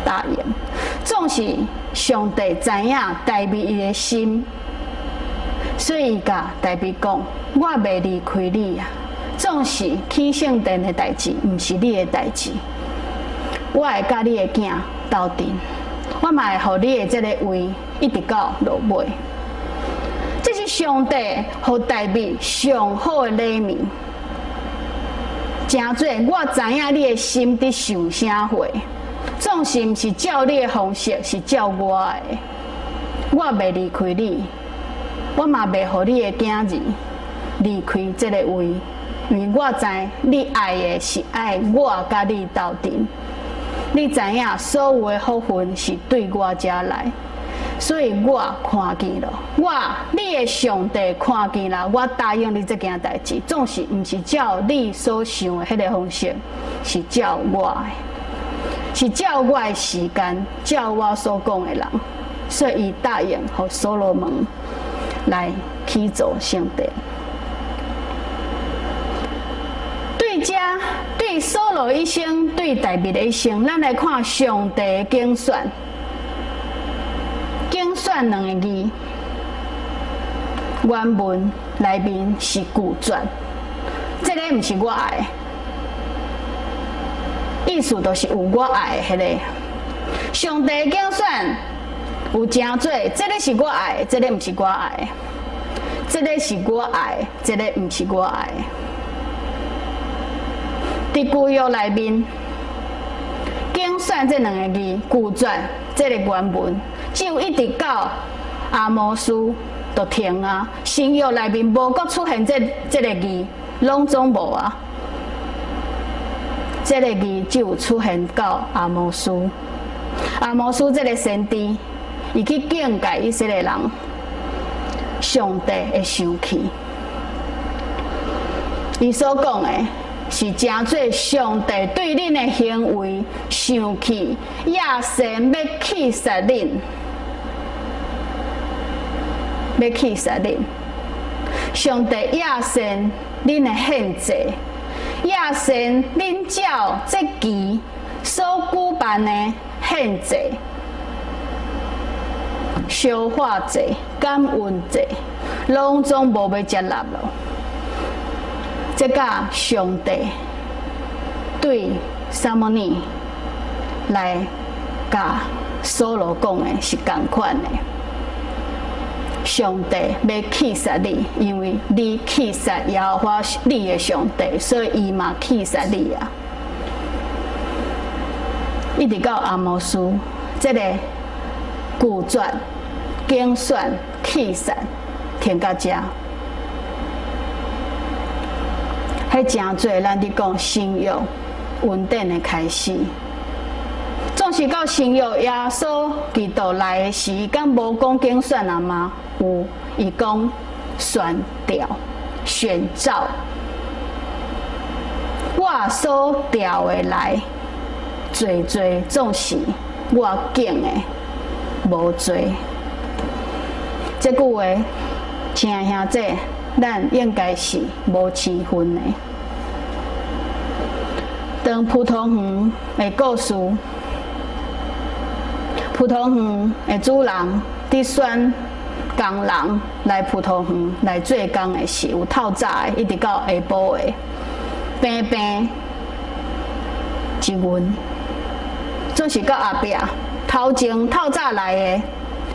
答應。總是上帝知影大衛伊的心，所以伊共大衛講：我袂離開你啊！總是起聖殿的代誌，毋是你的代誌。我會佮你的囝鬥陣，我嘛會予你的這个位一直到落尾。這是上帝予大衛上好的禮物。誠做我知影你的心佇想啥貨，總是毋是照你的方式，是照我的。我袂離開你，我嘛袂予你的囝兒離開這个位，因為我知你愛的是愛我佮你鬥陣。你知影所有的福分是對我遮來，所以我看見了，我你的上帝看見啦，我答應你這件代誌，總是毋是照你所想的彼个方式，是照我的，是照我的時間，照我所講的人，所以伊答應予所羅門來起造聖殿。對這，對掃羅一生，對大衛的一生，咱來看上帝的揀選。揀選兩个字，原文內面是拒絕，這个毋是我愛的，意思就是有我愛的彼个。上帝揀選有誠濟，這个是我愛的，這个毋是我愛的，這个是我愛的，這个毋是我愛的。佇舊約內面，揀選這兩個字，拒絕這个原文，只有一直到阿摩司就停啊。新約內面無閣出現這个字，攏總無啊。這个字只有出現到阿摩司。阿摩司這个先知，伊去警戒以色列人，上帝會生氣。伊所講的是誠濟上帝對恁的行為生氣，亞神欲氣殺恁，欲氣殺恁。上帝亞神恁的獻祭，亞神恁照節期所舉辦的獻祭、燒化祭、感恩祭，攏總無欲接納囉。這佮上帝對撒母耳來佮掃羅講的是仝款的。上帝欲氣殺你，因為你氣殺耶和華你的上帝，所以伊嘛氣殺你啊！一直到阿摩司，這个拒絕、揀選、氣殺，停到遮。彼誠濟咱佇講新約恩典的開始，總是到新約耶穌基督來的時，敢無講揀選啊嗎？有，伊講選召、選召，我所召的來，濟濟總是我揀的，無濟。這句話，親愛兄弟，咱應該是無生分的。當葡萄園的故事，葡萄園的主人佇選工人來葡萄園來做工的時，有透早的，一直到下晡的，平平一銀，總是到後壁頭前透早來的，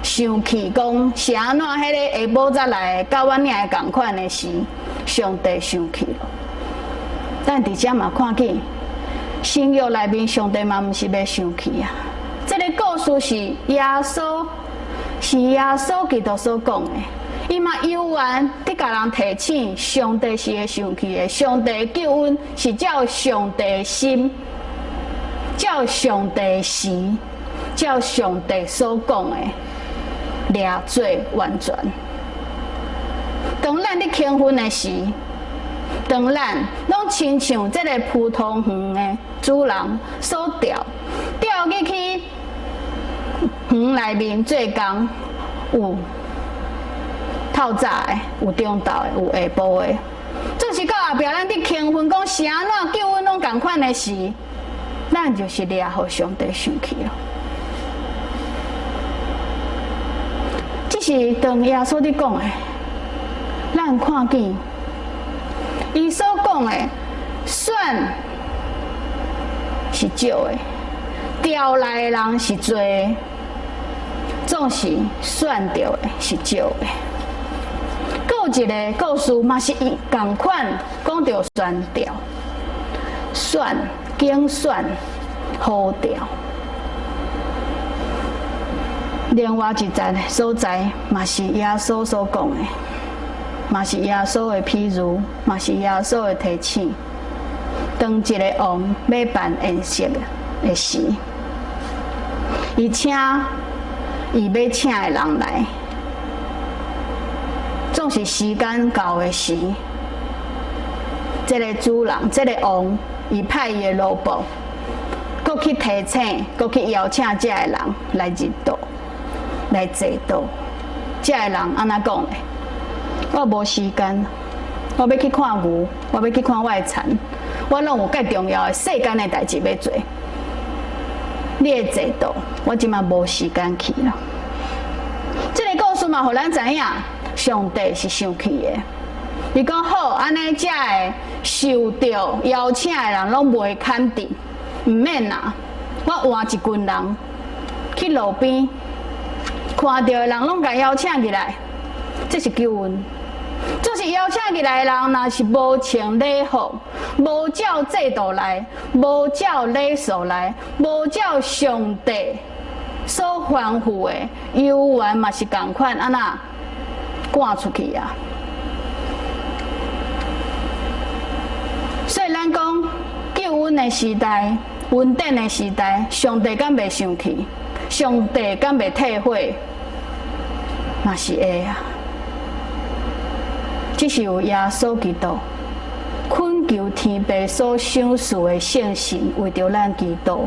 生氣講是按怎？彼个下晡才來的，佮阮領的仝款的時，上帝生氣了。咱佇遮嘛看見新約內面，上帝嘛毋是欲生氣啊。這个故事是耶穌，是耶穌基督所講的。伊嘛猶原佇共人提醒，上帝是會生氣的，上帝的救恩是照上帝的心，照上帝的時，照上帝所講的掠做完全。當咱佇輕分的時，當咱攏親像這个葡萄園的主人所調調入去園內面做工，有透早的，有中晝的，有下晡的。總是到後壁，咱佇輕分講是按怎救恩攏仝款的時，咱就是掠予上帝生氣囉。這是當耶穌佇講的，咱看見伊所講的選是少的，調來的人是濟的，總是選著的是少的。閣有一个故事嘛是伊仝款講著選召、選、揀選、呼召。另外一節所在嘛是耶穌所講的，嘛是耶穌的譬喻，嘛是耶穌的提醒。當一个王欲辦宴席的時，伊請伊欲請的人來，總是時間到的時，這个主人，這个王，伊派伊的奴僕，閣去提醒，閣去邀請這个人來入桌，來坐桌。這个人按怎講的？我無時間，我欲去看牛，我欲去看我的田，我攏有較重要的世間的代誌欲做。你的坐桌，我這馬無時間去啦。這个故事嘛，予咱知影，上帝是生氣的。伊講好，按呢這个受著邀請的人攏袂堪得，毋免啦。我換一群人去路邊，看著的人攏共邀請入來，這是救恩。就是邀請入來的人，若是無穿禮服，無照制度來，無照禮數來，無照上帝所吩咐的，猶原嘛是仝款，按怎趕出去啊？所以咱講救恩的時代、恩典的時代，上帝敢袂生氣？上帝敢袂退悔？嘛是會啊。這是有耶穌基督懇求天父所賞賜的聖神，為著咱祈禱，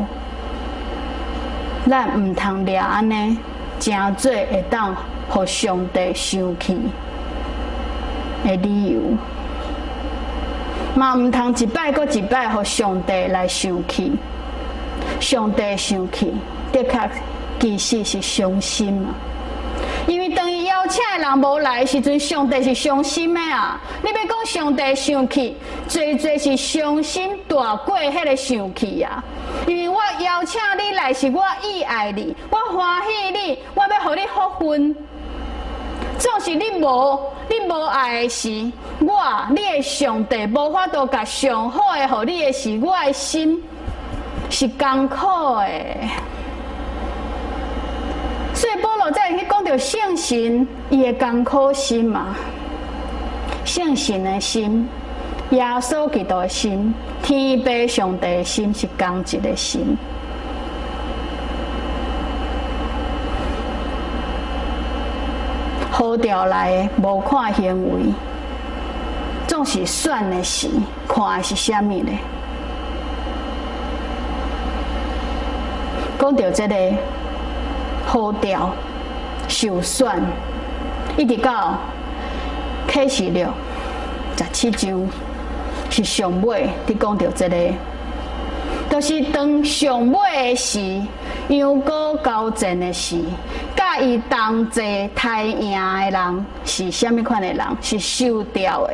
咱毋通掠按呢，成做會當予上帝生氣的理由，嘛毋通一擺閣一擺予上帝來生氣。上帝生氣，的確其實是傷心啊。因為當伊邀請的人無來的時陣，上帝是傷心的啊！你欲講上帝生氣，濟濟是傷心大過彼个生氣啊！因為我邀請你來，是我意愛你，我歡喜你，我欲予你福分。總是你無愛的時，我你的上帝無法度共上好的予你的時，我的心是艱苦的。所以保羅才會去講著聖神伊的艱苦心嘛，聖神的心，耶穌基督的心，天父上帝的心是仝一个心。呼召來的無看行為，總是選的時看的是啥物咧？講著這个呼召受選，一直到啟示錄17章是上尾，佇講著這个，就是當上尾的時，羊羔交戰的時，佮伊同齊刣贏的人是啥物款的人？是受召的、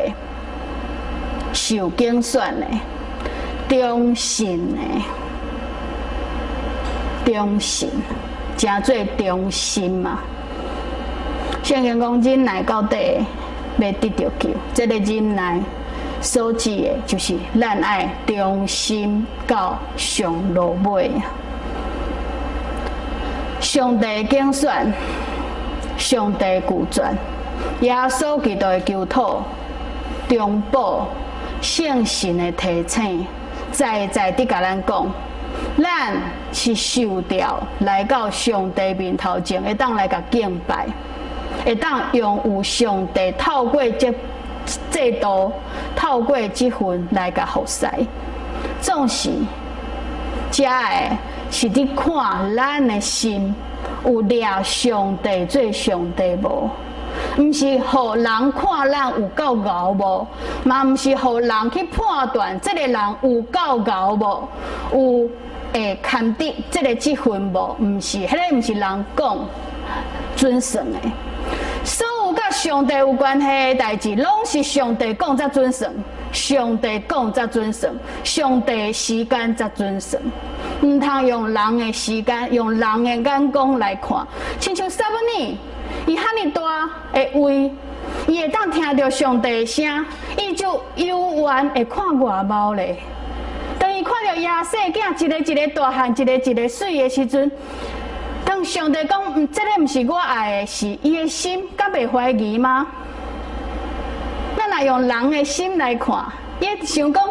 受揀選的、忠信的、忠信，誠做忠心嘛。聖經講忍耐到底，欲得著救。這个忍耐所指的，就是咱愛忠心到上落尾。上帝揀選，上帝拒絕，耶穌基督的求討、中保、聖神的提醒，在在佇共咱講，咱是受召來到上帝面頭前，會當來共敬拜，會當擁有上帝透過這制度，透過這份來共服侍。總是，這个是佇看咱的心有掠上帝做上帝無？毋是予人看咱有夠𠢕無？嘛毋是予人去判斷這个人有夠𠢕無？有會堪得這个職分無？毋是，彼个毋是人講準算的。所有佮上帝有關係的代誌，攏是上帝講才準算，上帝講才準算，上帝時間才準算。毋通用人的時間，用人的眼光來看。親像撒母耳，伊遐爾大的位，伊會當聽著上帝的聲，伊就猶原會看外貌咧。當伊看著耶西囝一个一个大漢，一个一个媠的時陣，當上帝講，這个毋是我愛的時，伊的心敢袂懷疑嗎？咱若用人的心來看，伊會想講，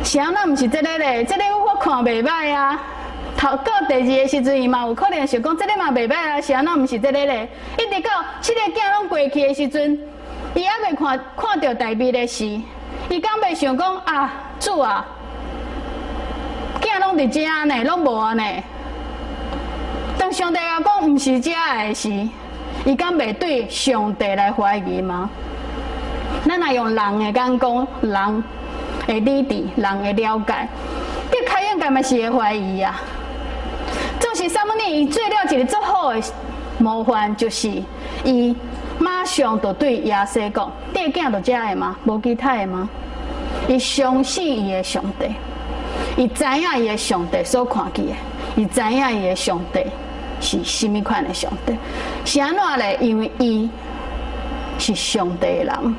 啥人毋是這个咧？這个我看袂䆀啊，頭到第二个時陣，伊嘛有可能想講，這个嘛袂歹啊，是按怎毋是這个咧？一直到七个囝攏過去的時陣，伊猶未看看著大衛的時，伊敢袂想講啊，主啊，囝攏佇遮呢，攏無啊呢。當上帝共講毋是遮的時，伊敢袂對上帝來懷疑嗎？咱若用人的眼光、人的理智、人的了解，你開應該嘛是會懷疑啊。總是撒母耳，伊做了一個足好的模範，就是伊馬上就對耶西講：你的囝就遮的嗎？無其他的嗎？伊相信伊的上帝，伊知影伊的上帝所看見的，伊知影伊的上帝是啥物款的上帝。是按怎咧？因為伊是上帝的人，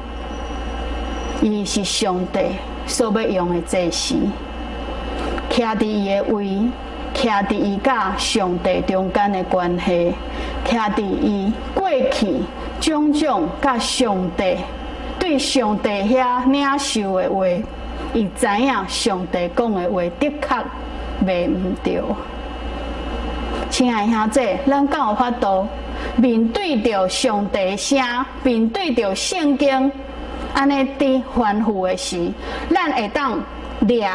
伊是上帝所欲用的祭司，徛佇伊的位，徛佇伊佮上帝中間的關係，徛佇伊過去種種佮上帝對上帝遐領受的話，伊知影上帝講的話的確袂毋對。親愛兄弟，咱敢有法度面對著上帝聲，面對著聖經，按呢佇吩咐的時，咱會當掠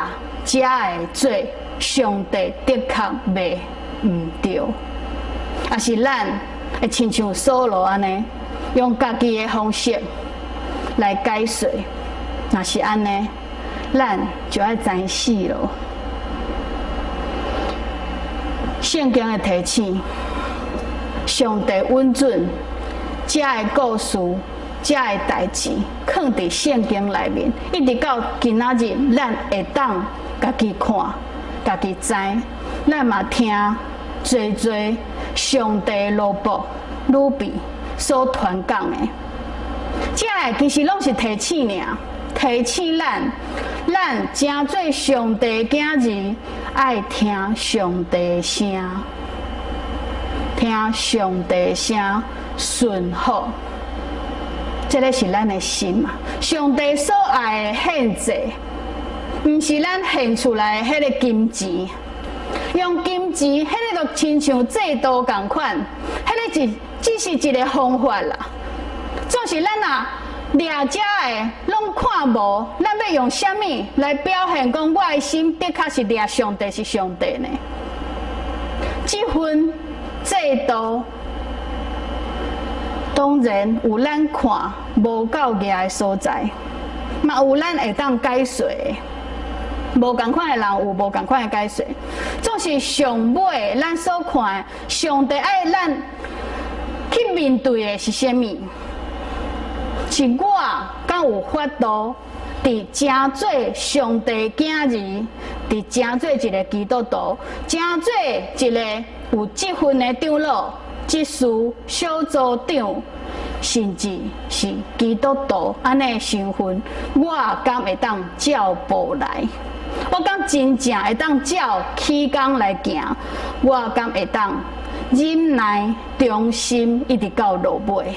遮的做上帝的確袂毋對，抑是咱會親像掃羅按呢，用家己的方式來解說？若是按呢，咱就愛知死囉。聖經的提醒，上帝允准遮的故事、遮的代誌，囥佇聖經內面，一直到今仔日，咱會當家己看、家己知，咱嘛聽濟濟上帝奴僕、女婢所傳講的，遮的其實攏是提醒爾，提醒咱，咱成做上帝囝兒，愛聽上帝聲，聽上帝聲，順服，這个是咱的心嘛。上帝所愛的獻祭，毋是咱獻出來的彼个金錢，用金錢，彼个就親像制度仝款，彼个只是一个方法啦。總是咱若掠遮的攏看無，咱欲用啥物來表現講我的心的確是掠上帝是上帝呢？這份制度當然有咱看無夠額的所在，嘛有咱會當解說的。無仝款的人有無仝款的解說，總是上尾咱所看的，上帝愛咱去面對的是啥物？是我敢有法度，佇成做上帝囝兒，佇成做一个基督徒，成做一个有職分的長老、執事、小組長，甚至是基督徒按呢身份，我敢會當照步來？我敢真正會當照起工來行？我敢會當忍耐、忠心，一直到落尾？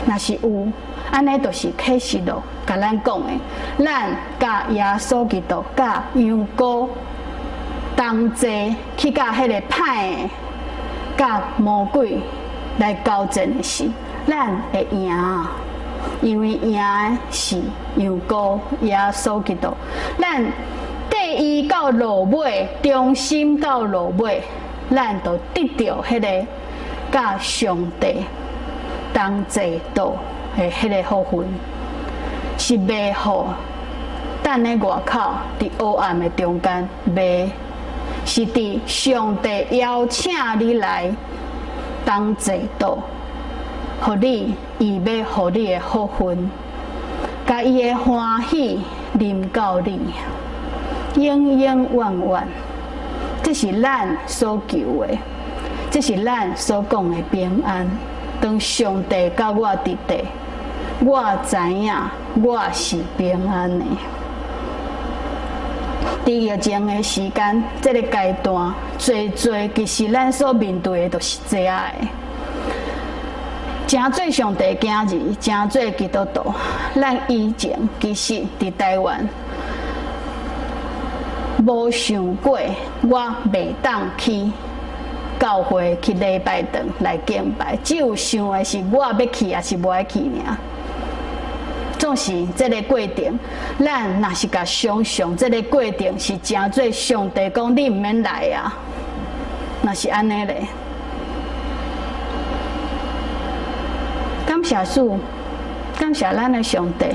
若是有，按呢就是啟示錄共咱講的，咱佮耶穌基督、佮羊羔同齊去佮彼个歹的、佮魔鬼來交戰的時，咱會贏，因為贏的是羊羔耶穌基督。咱綴伊到落尾，忠心到落尾，咱就得著彼个佮上帝同坐道的彼个福分，是袂予等咧外口佇黑暗的中間，袂是佇上帝邀請你來同坐道，予你伊欲予你的福分，共伊的歡喜臨到你，永永遠遠，這是咱所求的，這是咱所講的平安。當上帝佮我佇地，我知影我是平安的。佇疫情的時間，這个階段，濟濟其實咱所面對的就是這仔的。成做上帝囝兒，成做基督徒，咱以前其實佇台灣，無想過我袂當去教會去禮拜堂來敬拜，只有想的是我欲去抑是無愛去爾。總是這个過程，咱若是共想像這个過程是成做上帝講你毋免來啊，若是按呢咧，感謝主，感謝咱的上帝，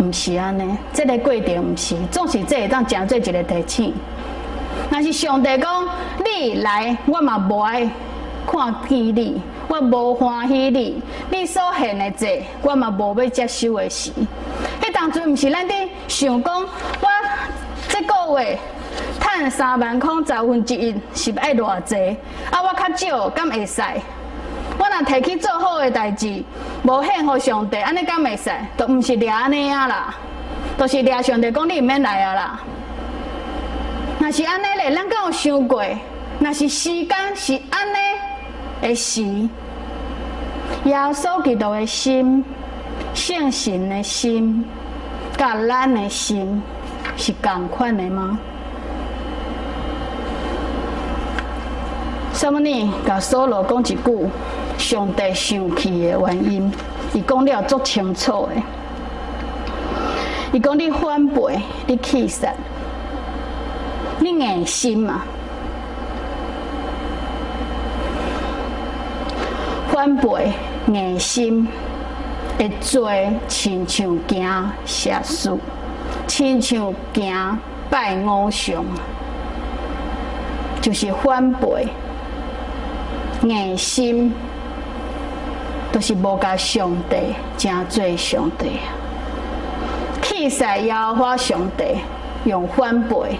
毋是按呢，這个過程毋是，總是這會當成做一个提醒。若是上帝講你來，我嘛無愛看見你，我無歡喜你，你所獻的祭，我嘛無欲接受的時。彼當陣毋是咱佇想講，我這个月趁三萬箍十分之一是愛偌濟？啊，我較少敢會使？我若提去做好的代誌，無獻予上帝，按呢敢會使？都毋是掠按呢啊啦，都是掠上帝講你毋免來啊啦。若是按呢咧，咱敢有想過？若是時間是按呢的時，耶穌基督的心、聖神的心，佮咱的心是仝款的嗎？啥物呢？共掃羅講一句，上帝生氣的原因，伊講了足清楚的。伊講你反背，你棄殺，你硬心啊！反背硬心的罪，親像行邪術，親像行拜偶像，就是反背硬心，就是無共上帝成做上帝。棄殺耶和華上帝，用反背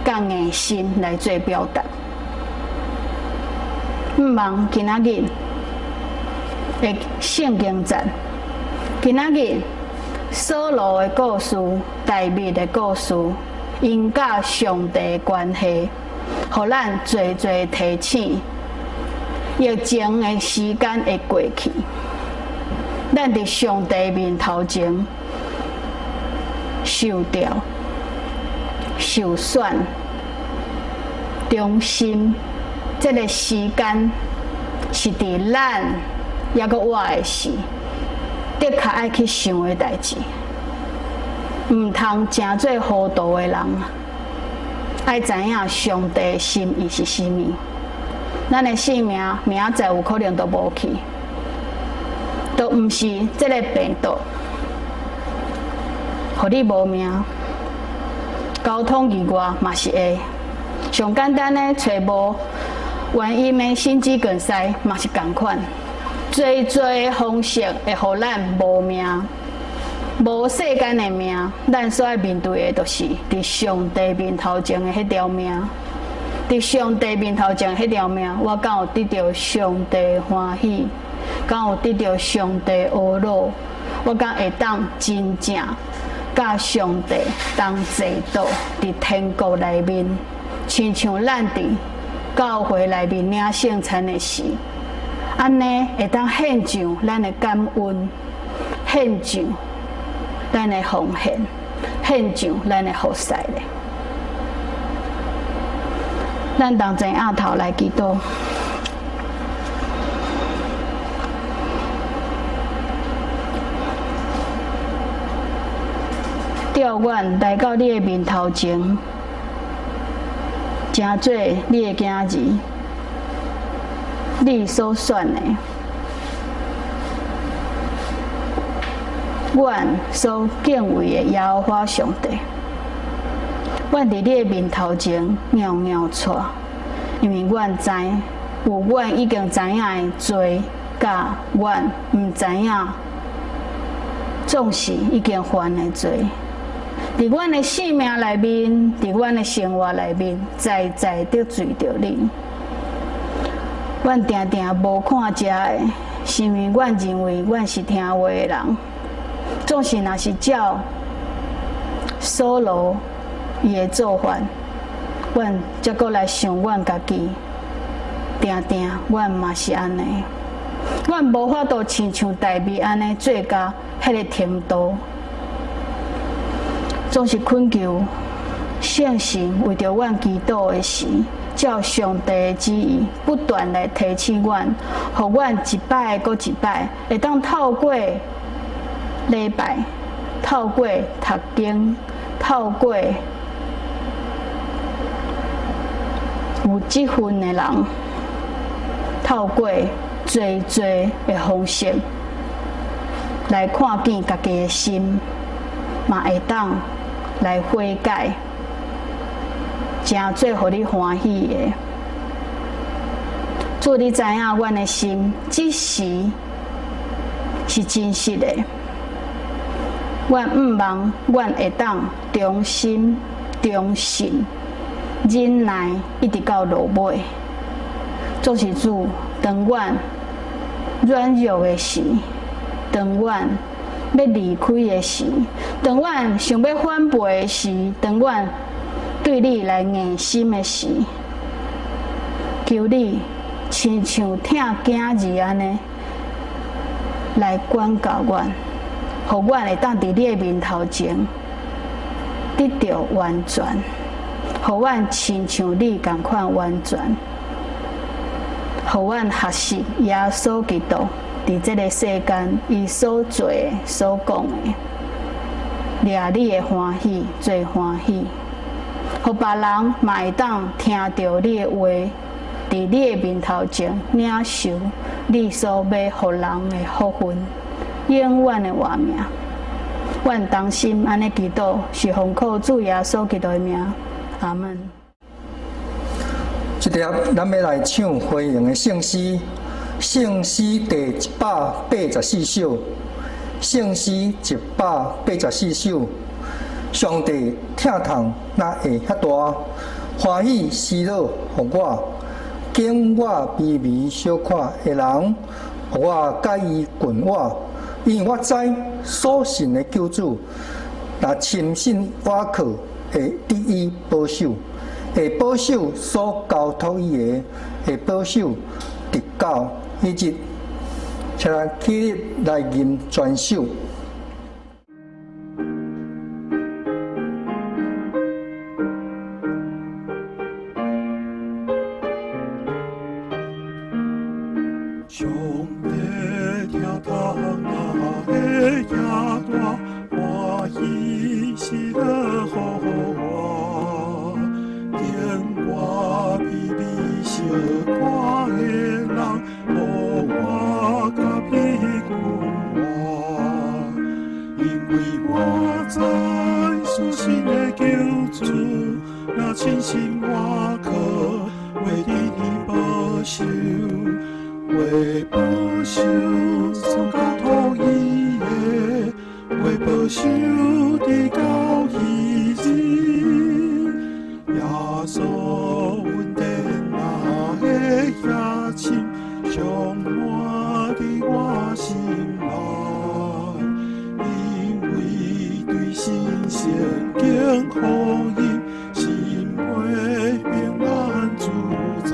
佮硬心來做表達。毋望今仔日的聖經節，今仔日掃羅的故事、大衛的故事，𪜶佮上帝的關係，予咱濟濟提醒。疫情的時間會過去，咱佇上帝面頭前受召、受選、忠心，這个時間是佇咱抑閣我的時，的確愛去想的代誌，毋通成做糊塗的人。愛知影上帝的心意是啥物，咱的性命明仔載有可能都無去，都毋是這个病毒，予你無命。交通意外嘛是會，上簡單的揣無原因的心肌梗塞嘛是仝款，濟濟的方式會予咱無命，無世間的命，咱所愛面對的，就是佇上帝面頭前的彼條命。佇上帝面頭前彼條命，我敢有得著上帝歡喜，敢有得著上帝呵咾，我敢會當真正佮上帝同齊坐佇天國內面，親像咱佇教會內面領聖餐的時，按呢會當獻上咱的感恩，獻上咱的奉獻，獻上咱的服侍咧。咱同齊徛頭來祈禱。召阮來到你的面頭前，成做你的囝兒，你所選的，阮所敬畏的耶和華上帝，阮佇你的面頭前掻掻掣，因為阮知有阮已經知影的罪，佮阮毋知影，總是已經犯的罪。佇阮的性命內面，佇阮的生活內面，在在得罪著你。阮定定無看遮的，是因為阮認為阮是聽話的人。總是若是照掃羅伊的做法，阮才閣來想阮家己，定定阮嘛是按呢。阮無法度親像大衛按呢做到彼个程度。總是懇求聖神為著阮祈禱的時，照上帝的旨意，不斷來提醒阮，予阮一擺閣一擺，會當透過禮拜，透過讀經，透過有職份的人，透過濟濟的方式來看見家己的心，嘛會當來悔改，成做予你歡喜的。主，你知影阮的心，這時是真實的。阮毋望阮會當忠心、忠信、忍耐，一直到落尾。總是主，當阮軟弱的時，當阮欲離開的時，當阮想欲反背的時，當阮對你來硬心的時，求你親像疼囝兒按呢來管教阮，予阮會當佇你的面頭前得著完全，予阮親像你仝款完全，予阮學習耶穌基督佇這个世間伊所做的、所講的，掠你的歡喜，做歡喜，予別人嘛會當聽著你的話，佇你的面頭前領受你所欲予人的福分，永遠的活命。阮同心按呢祈禱，是奉靠主耶穌基督的名，阿門。這碟咱欲來唱回應的聖詩，聖詩第184首，聖詩184首。上帝疼痛哪會遐大？歡喜喜樂予我，經我微微小看的人，予我佮伊近我，因為我知所信的救主，若深信倚靠，會得伊保守，會保守所交託伊的，會保守直到彼日。請咱起立來吟全首。上帝疼痛哪會遐大，歡喜喜樂予我，經我微微小看的人，予我佮伊近活，因為我知所信的救主，若深信倚靠，會得伊保守。會保守所交託伊的，會保守直到彼日。耶穌恩典哪會遐深，充滿佇我心內。因為對信聖經福音，心會平安自在。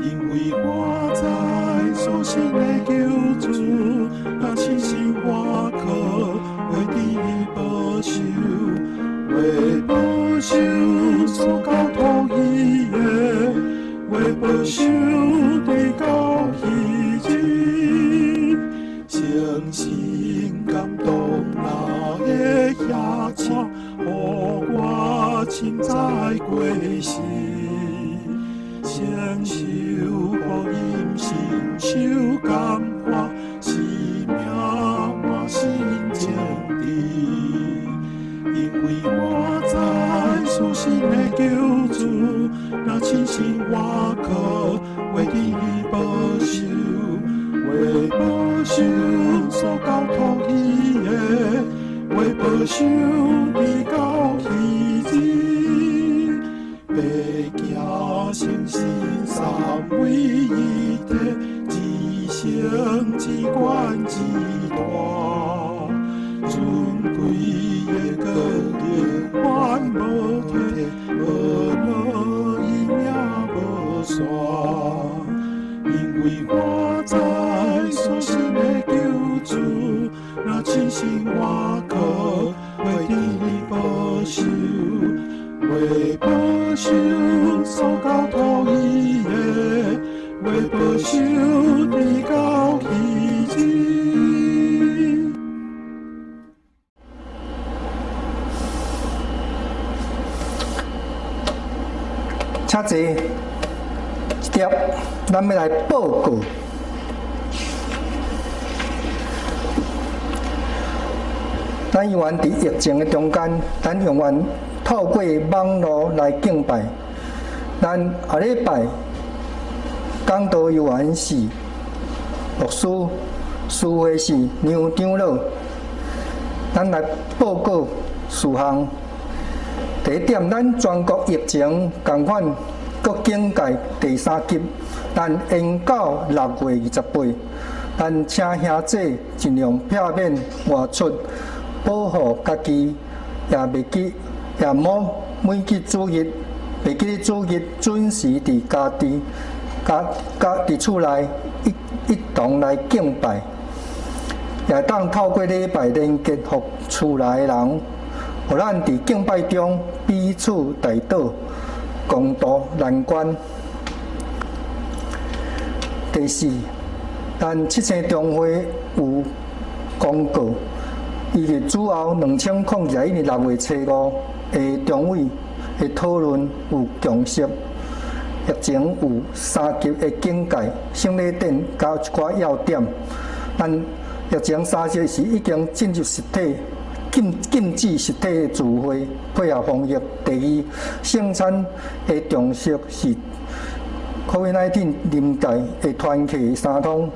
因為我知所信的救主，若深信倚靠，會得伊保守，會保守所交託伊的，會保守直到彼日。聖神感動哪會遐深，予我凊知過時。承受福音，深受感化，生命滿心堅定。因為我知所信的救主，若深信倚靠，會得伊保守，會保守所交託伊的，會保守直到彼日。白行聖神三位一體，至聖至懸至大，尊貴的閣永遠無退，無落伊命無散。因為我知所信的救主，若真心倚靠，袂伫保守，袂保守所交托伊的，袂保守直到彼日。请坐，一碟，咱欲来报告。咱犹原伫疫情的中间，咱永远透过网路来敬拜。咱下礼拜讲道犹原是牧师，司会是杨长老。咱来报告事项。第一点，咱全国疫情仝款，阁警戒第三级，咱延到6月28。咱请兄弟尽量避免外出，保护家己，也袂记，也莫每记主日，袂记主日准时伫家己家家伫厝内一同来敬拜，也当透过礼拜连结予厝内的人，予咱伫敬拜中彼此代祷，共度难关。第四，咱七星中会有公告，伊伫主后2021年6月初五的中委的讨论有共识，疫情有三级的警戒，圣礼典佮一寡要点。咱疫情三级是已经进入实体禁止实体的聚会，配合防疫。第二，圣餐的重视是 COVID-19 临界的团契三通，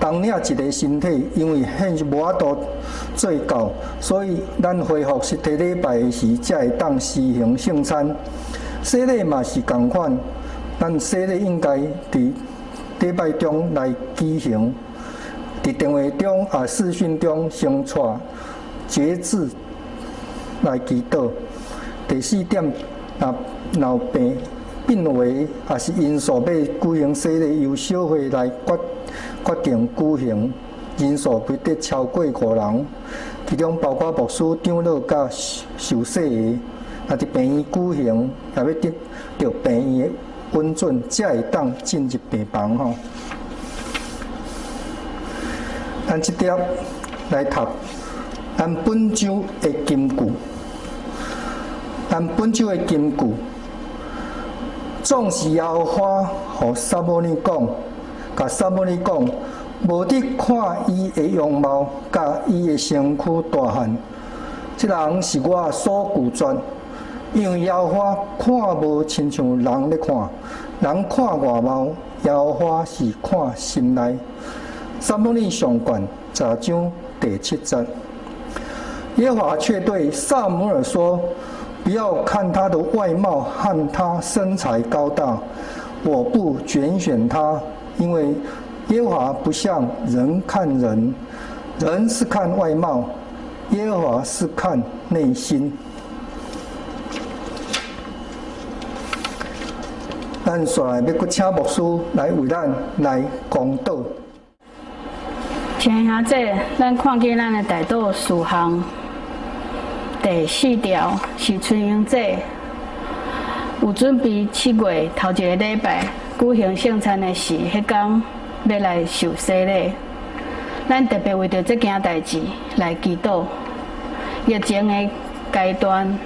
同领一个身体，因为现实无法度做到，所以咱恢复实体礼拜时，才会当施行圣餐。洗礼嘛是仝款，咱洗礼应该伫礼拜中来举行，伫电话中啊视讯中先带节制来祈祷。第四点，若有病病危，也是因素欲举行洗礼，由小会来决定举行，人数不得超过五人，其中包括牧师、长老佮受洗的。若伫病院举行，也欲得著病院的允准，才会当进入病房吼。咱这碟来读咱本周的金句，咱本周的金句。总是耶和华予撒母耳讲，共撒母耳讲，无伫看伊的容貌，佮伊的身躯大汉，这人是我所拒绝，因为耶和华看无亲像人咧看，人看外貌，耶和华是看心内。撒母耳上卷10章第7节，耶和华却对撒母耳说：不要看他的外貌和他身材高大，我不拣选他，因为耶和华不像人看人，人是看外貌，耶和华是看内心。咱续来欲阁请牧师来为咱来讲道。亲兄弟，咱看见咱的代祷事项第四条是春英姐有准备7月头一个礼拜举行圣餐的时，彼天欲来受洗礼。咱特别为著这件代志来祈祷。疫情的阶段，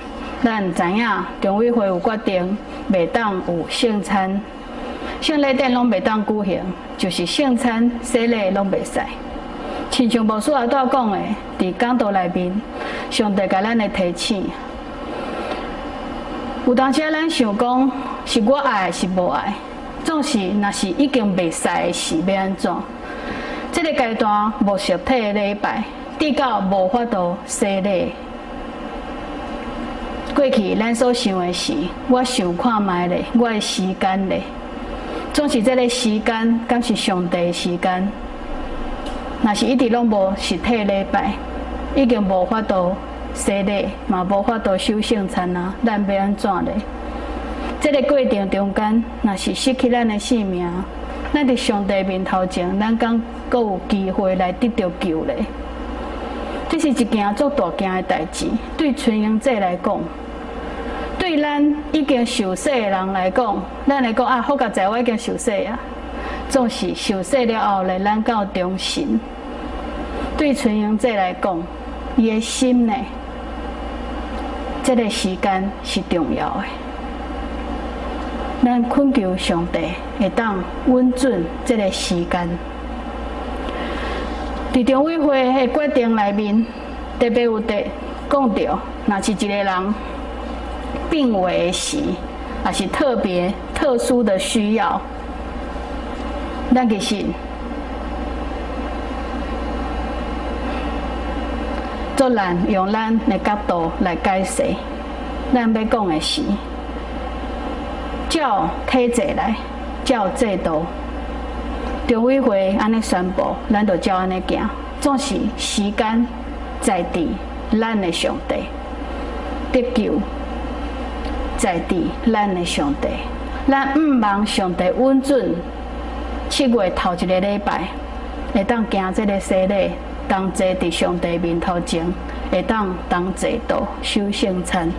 咱知影中委会有决定，袂当有圣餐、圣礼典拢袂当举行，就是圣餐、洗礼拢袂使。亲像牧师后拄讲的，伫讲道内面，上帝共咱的提醒。有当时咱想讲是我爱还是无爱，总是若是已经袂使的时，欲按怎？这个阶段无实体的礼拜，直到无法度洗礼。过去咱所想的是，我想看觅咧，我的时间咧，总是这个时间，敢是上帝的时间？若是一直拢无实体礼拜，已经无法度洗礼，嘛无法度守圣餐啊，咱欲按怎咧？这个过程中间，若是失去咱的性命，咱伫上帝面头前，咱敢阁有机会来得著救咧？這是一件足大件的代誌，對純英姐來講，對咱已經受洗的人來講，咱會講啊，好佳哉，我已經受洗啊。總是受洗了後咧，咱敢有忠心。對純英姐來講，伊的心呢，這個時間是重要的。咱懇求上帝會當允准這個時間。佇中委會的決定內面，特別有提講著，若是一個人病危時，也是特別特殊的需要，咱其實足難用咱的角度來解釋。咱欲講的是，照體制來，照制度。中委會按呢宣布，咱就照按呢行。總是時間在佇咱的上帝，得救在佇咱的上帝。咱毋望上帝允准7月頭一個禮拜會當行這個洗禮，同齊佇上帝面頭前會當同齊度守聖餐。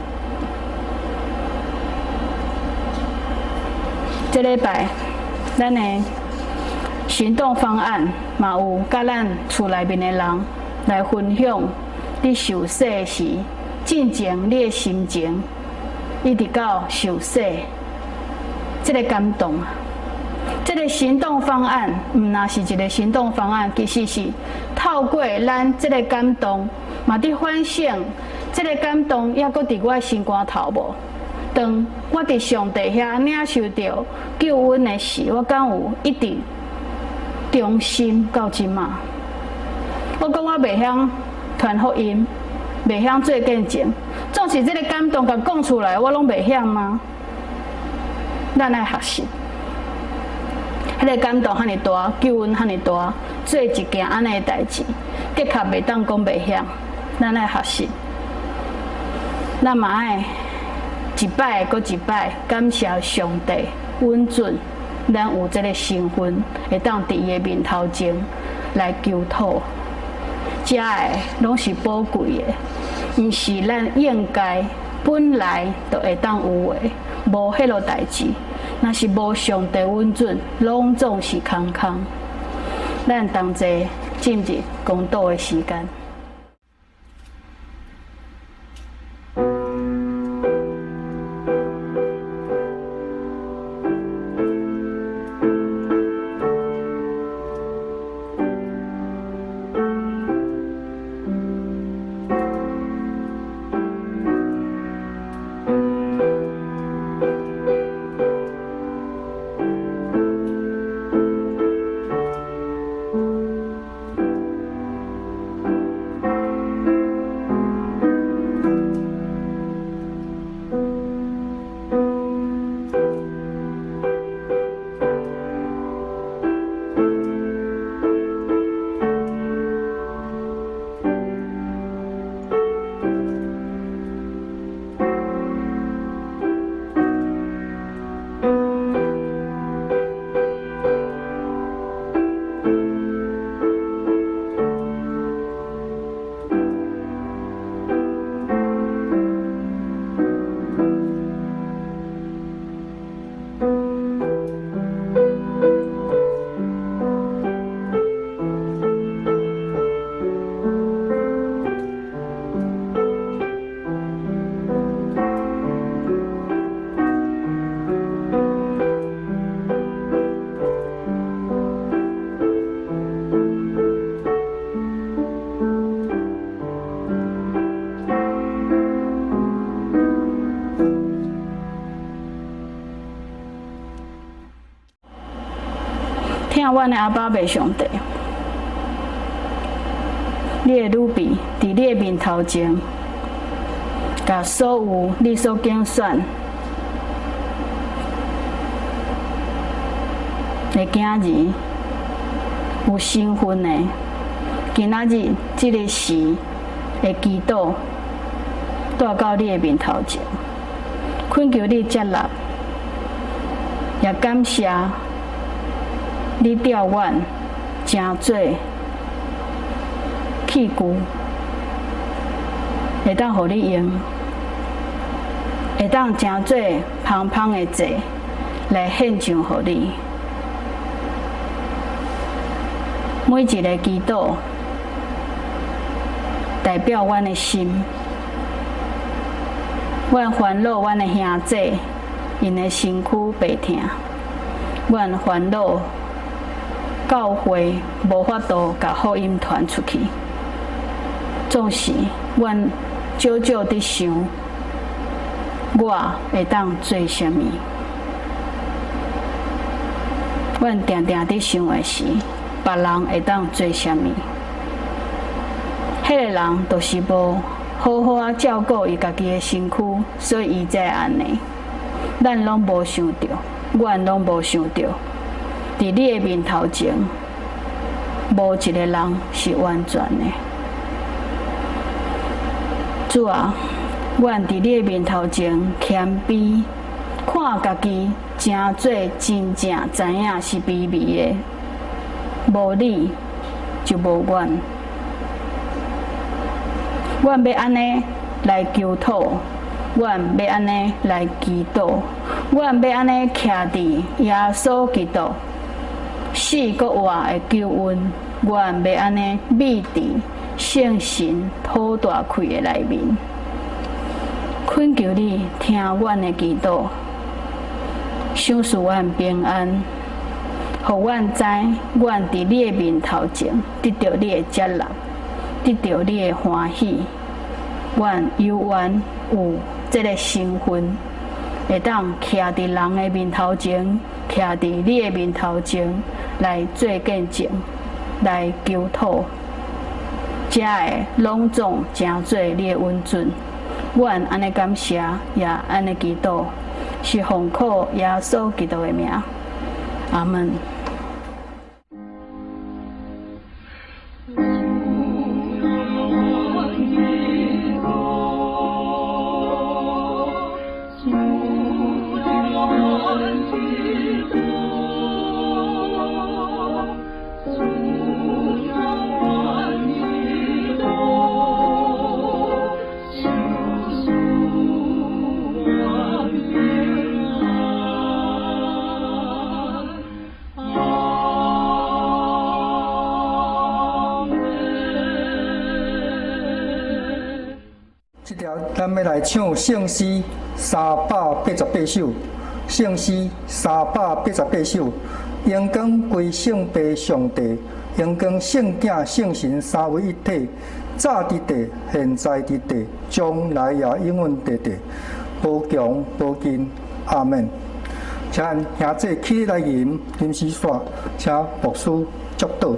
這禮拜咱的行動方案嘛有佮咱厝內面的人來分享，你受洗時進前你的心情，一直到受洗，這個感動。這個行動方案毋若是一個行動方案，其實是透過咱這個感動，嘛佇反省，這個感動猶閣佇我的心肝頭無？當我佇上帝遐領受著救恩的時，我敢有一直忠心到這馬？我講我袂曉傳福音，袂曉做見證，總是這個感動共講出來，我攏袂曉嗎？咱愛學習，彼個感動遐爾大，救恩遐爾大，做一件按呢的代誌，的確袂當講袂曉。咱愛學習，咱嘛愛一擺閣一擺感謝上帝允准咱有這個身份，會當佇伊的面頭前來求討。這的攏是寶貴的，毋是咱應該本來就會當有的，無彼落代誌。若是無上帝允准，攏總是空空。咱同齊進入公禱的時間。疼阮的阿爸父上帝，你的女婢佇你的面頭前，共所有你所揀選的囝兒，有身份的，今仔日這个時的祈禱，帶到你的面頭前，懇求你接納，也感謝你調阮成做器具，會當予你用，會當成做芳芳的祭來獻上予你。每一个祈禱代表阮的心，阮煩惱阮的兄弟，𪜶的身軀病疼，阮煩惱教會無法度共福音傳出去，總是阮少少佇想，我會當做啥物？阮定定佇想的是，別人會當做啥物？彼個人就是無好好仔照顧伊家己的身軀，所以伊才會按呢。咱攏無想著，阮攏無想著，佇你的面頭前，無一個人是完全的。主啊，阮佇你的面頭前謙卑，看家己成做真正知影是卑微的，無你就無阮。阮欲按呢來求討，阮欲按呢來祈禱，阮欲按呢徛佇耶穌基督死閣活的救恩，阮欲按呢覕佇聖神討大氣的內面。懇求你聽阮的祈禱，賞賜阮平安，予阮知阮佇你的面頭前得著你的接納，得著你的歡喜。阮有緣有這个身份，會當徛佇人的面頭前，徛佇你的面頭前來做見證，來求討，才會攏總成做你的允准。阮按呢感謝，也按呢祈禱，是奉靠耶穌基督的名。阿門。這條咱欲來唱聖詩388首，聖詩388首，榮光歸聖父上帝，榮光聖囝聖神三位一體，早佇地，現在佇地，將來也永遠佇地，無窮無盡。阿門。請兄弟起來吟吟詩煞，請牧師祝禱。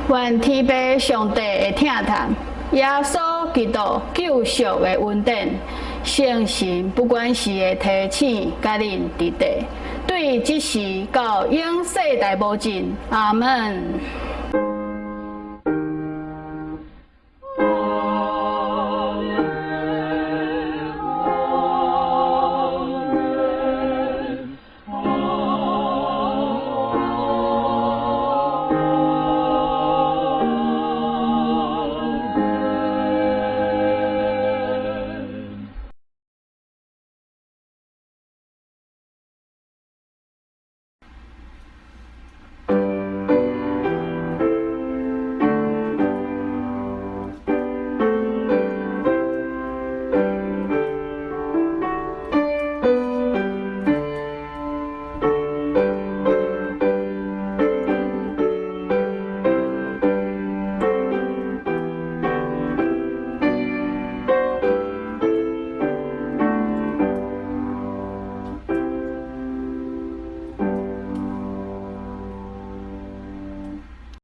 願天父上帝的疼痛，耶穌基督救贖的恩典，聖神不管時的提醒，佮恁佇底，對這時到永世代無盡。阿門。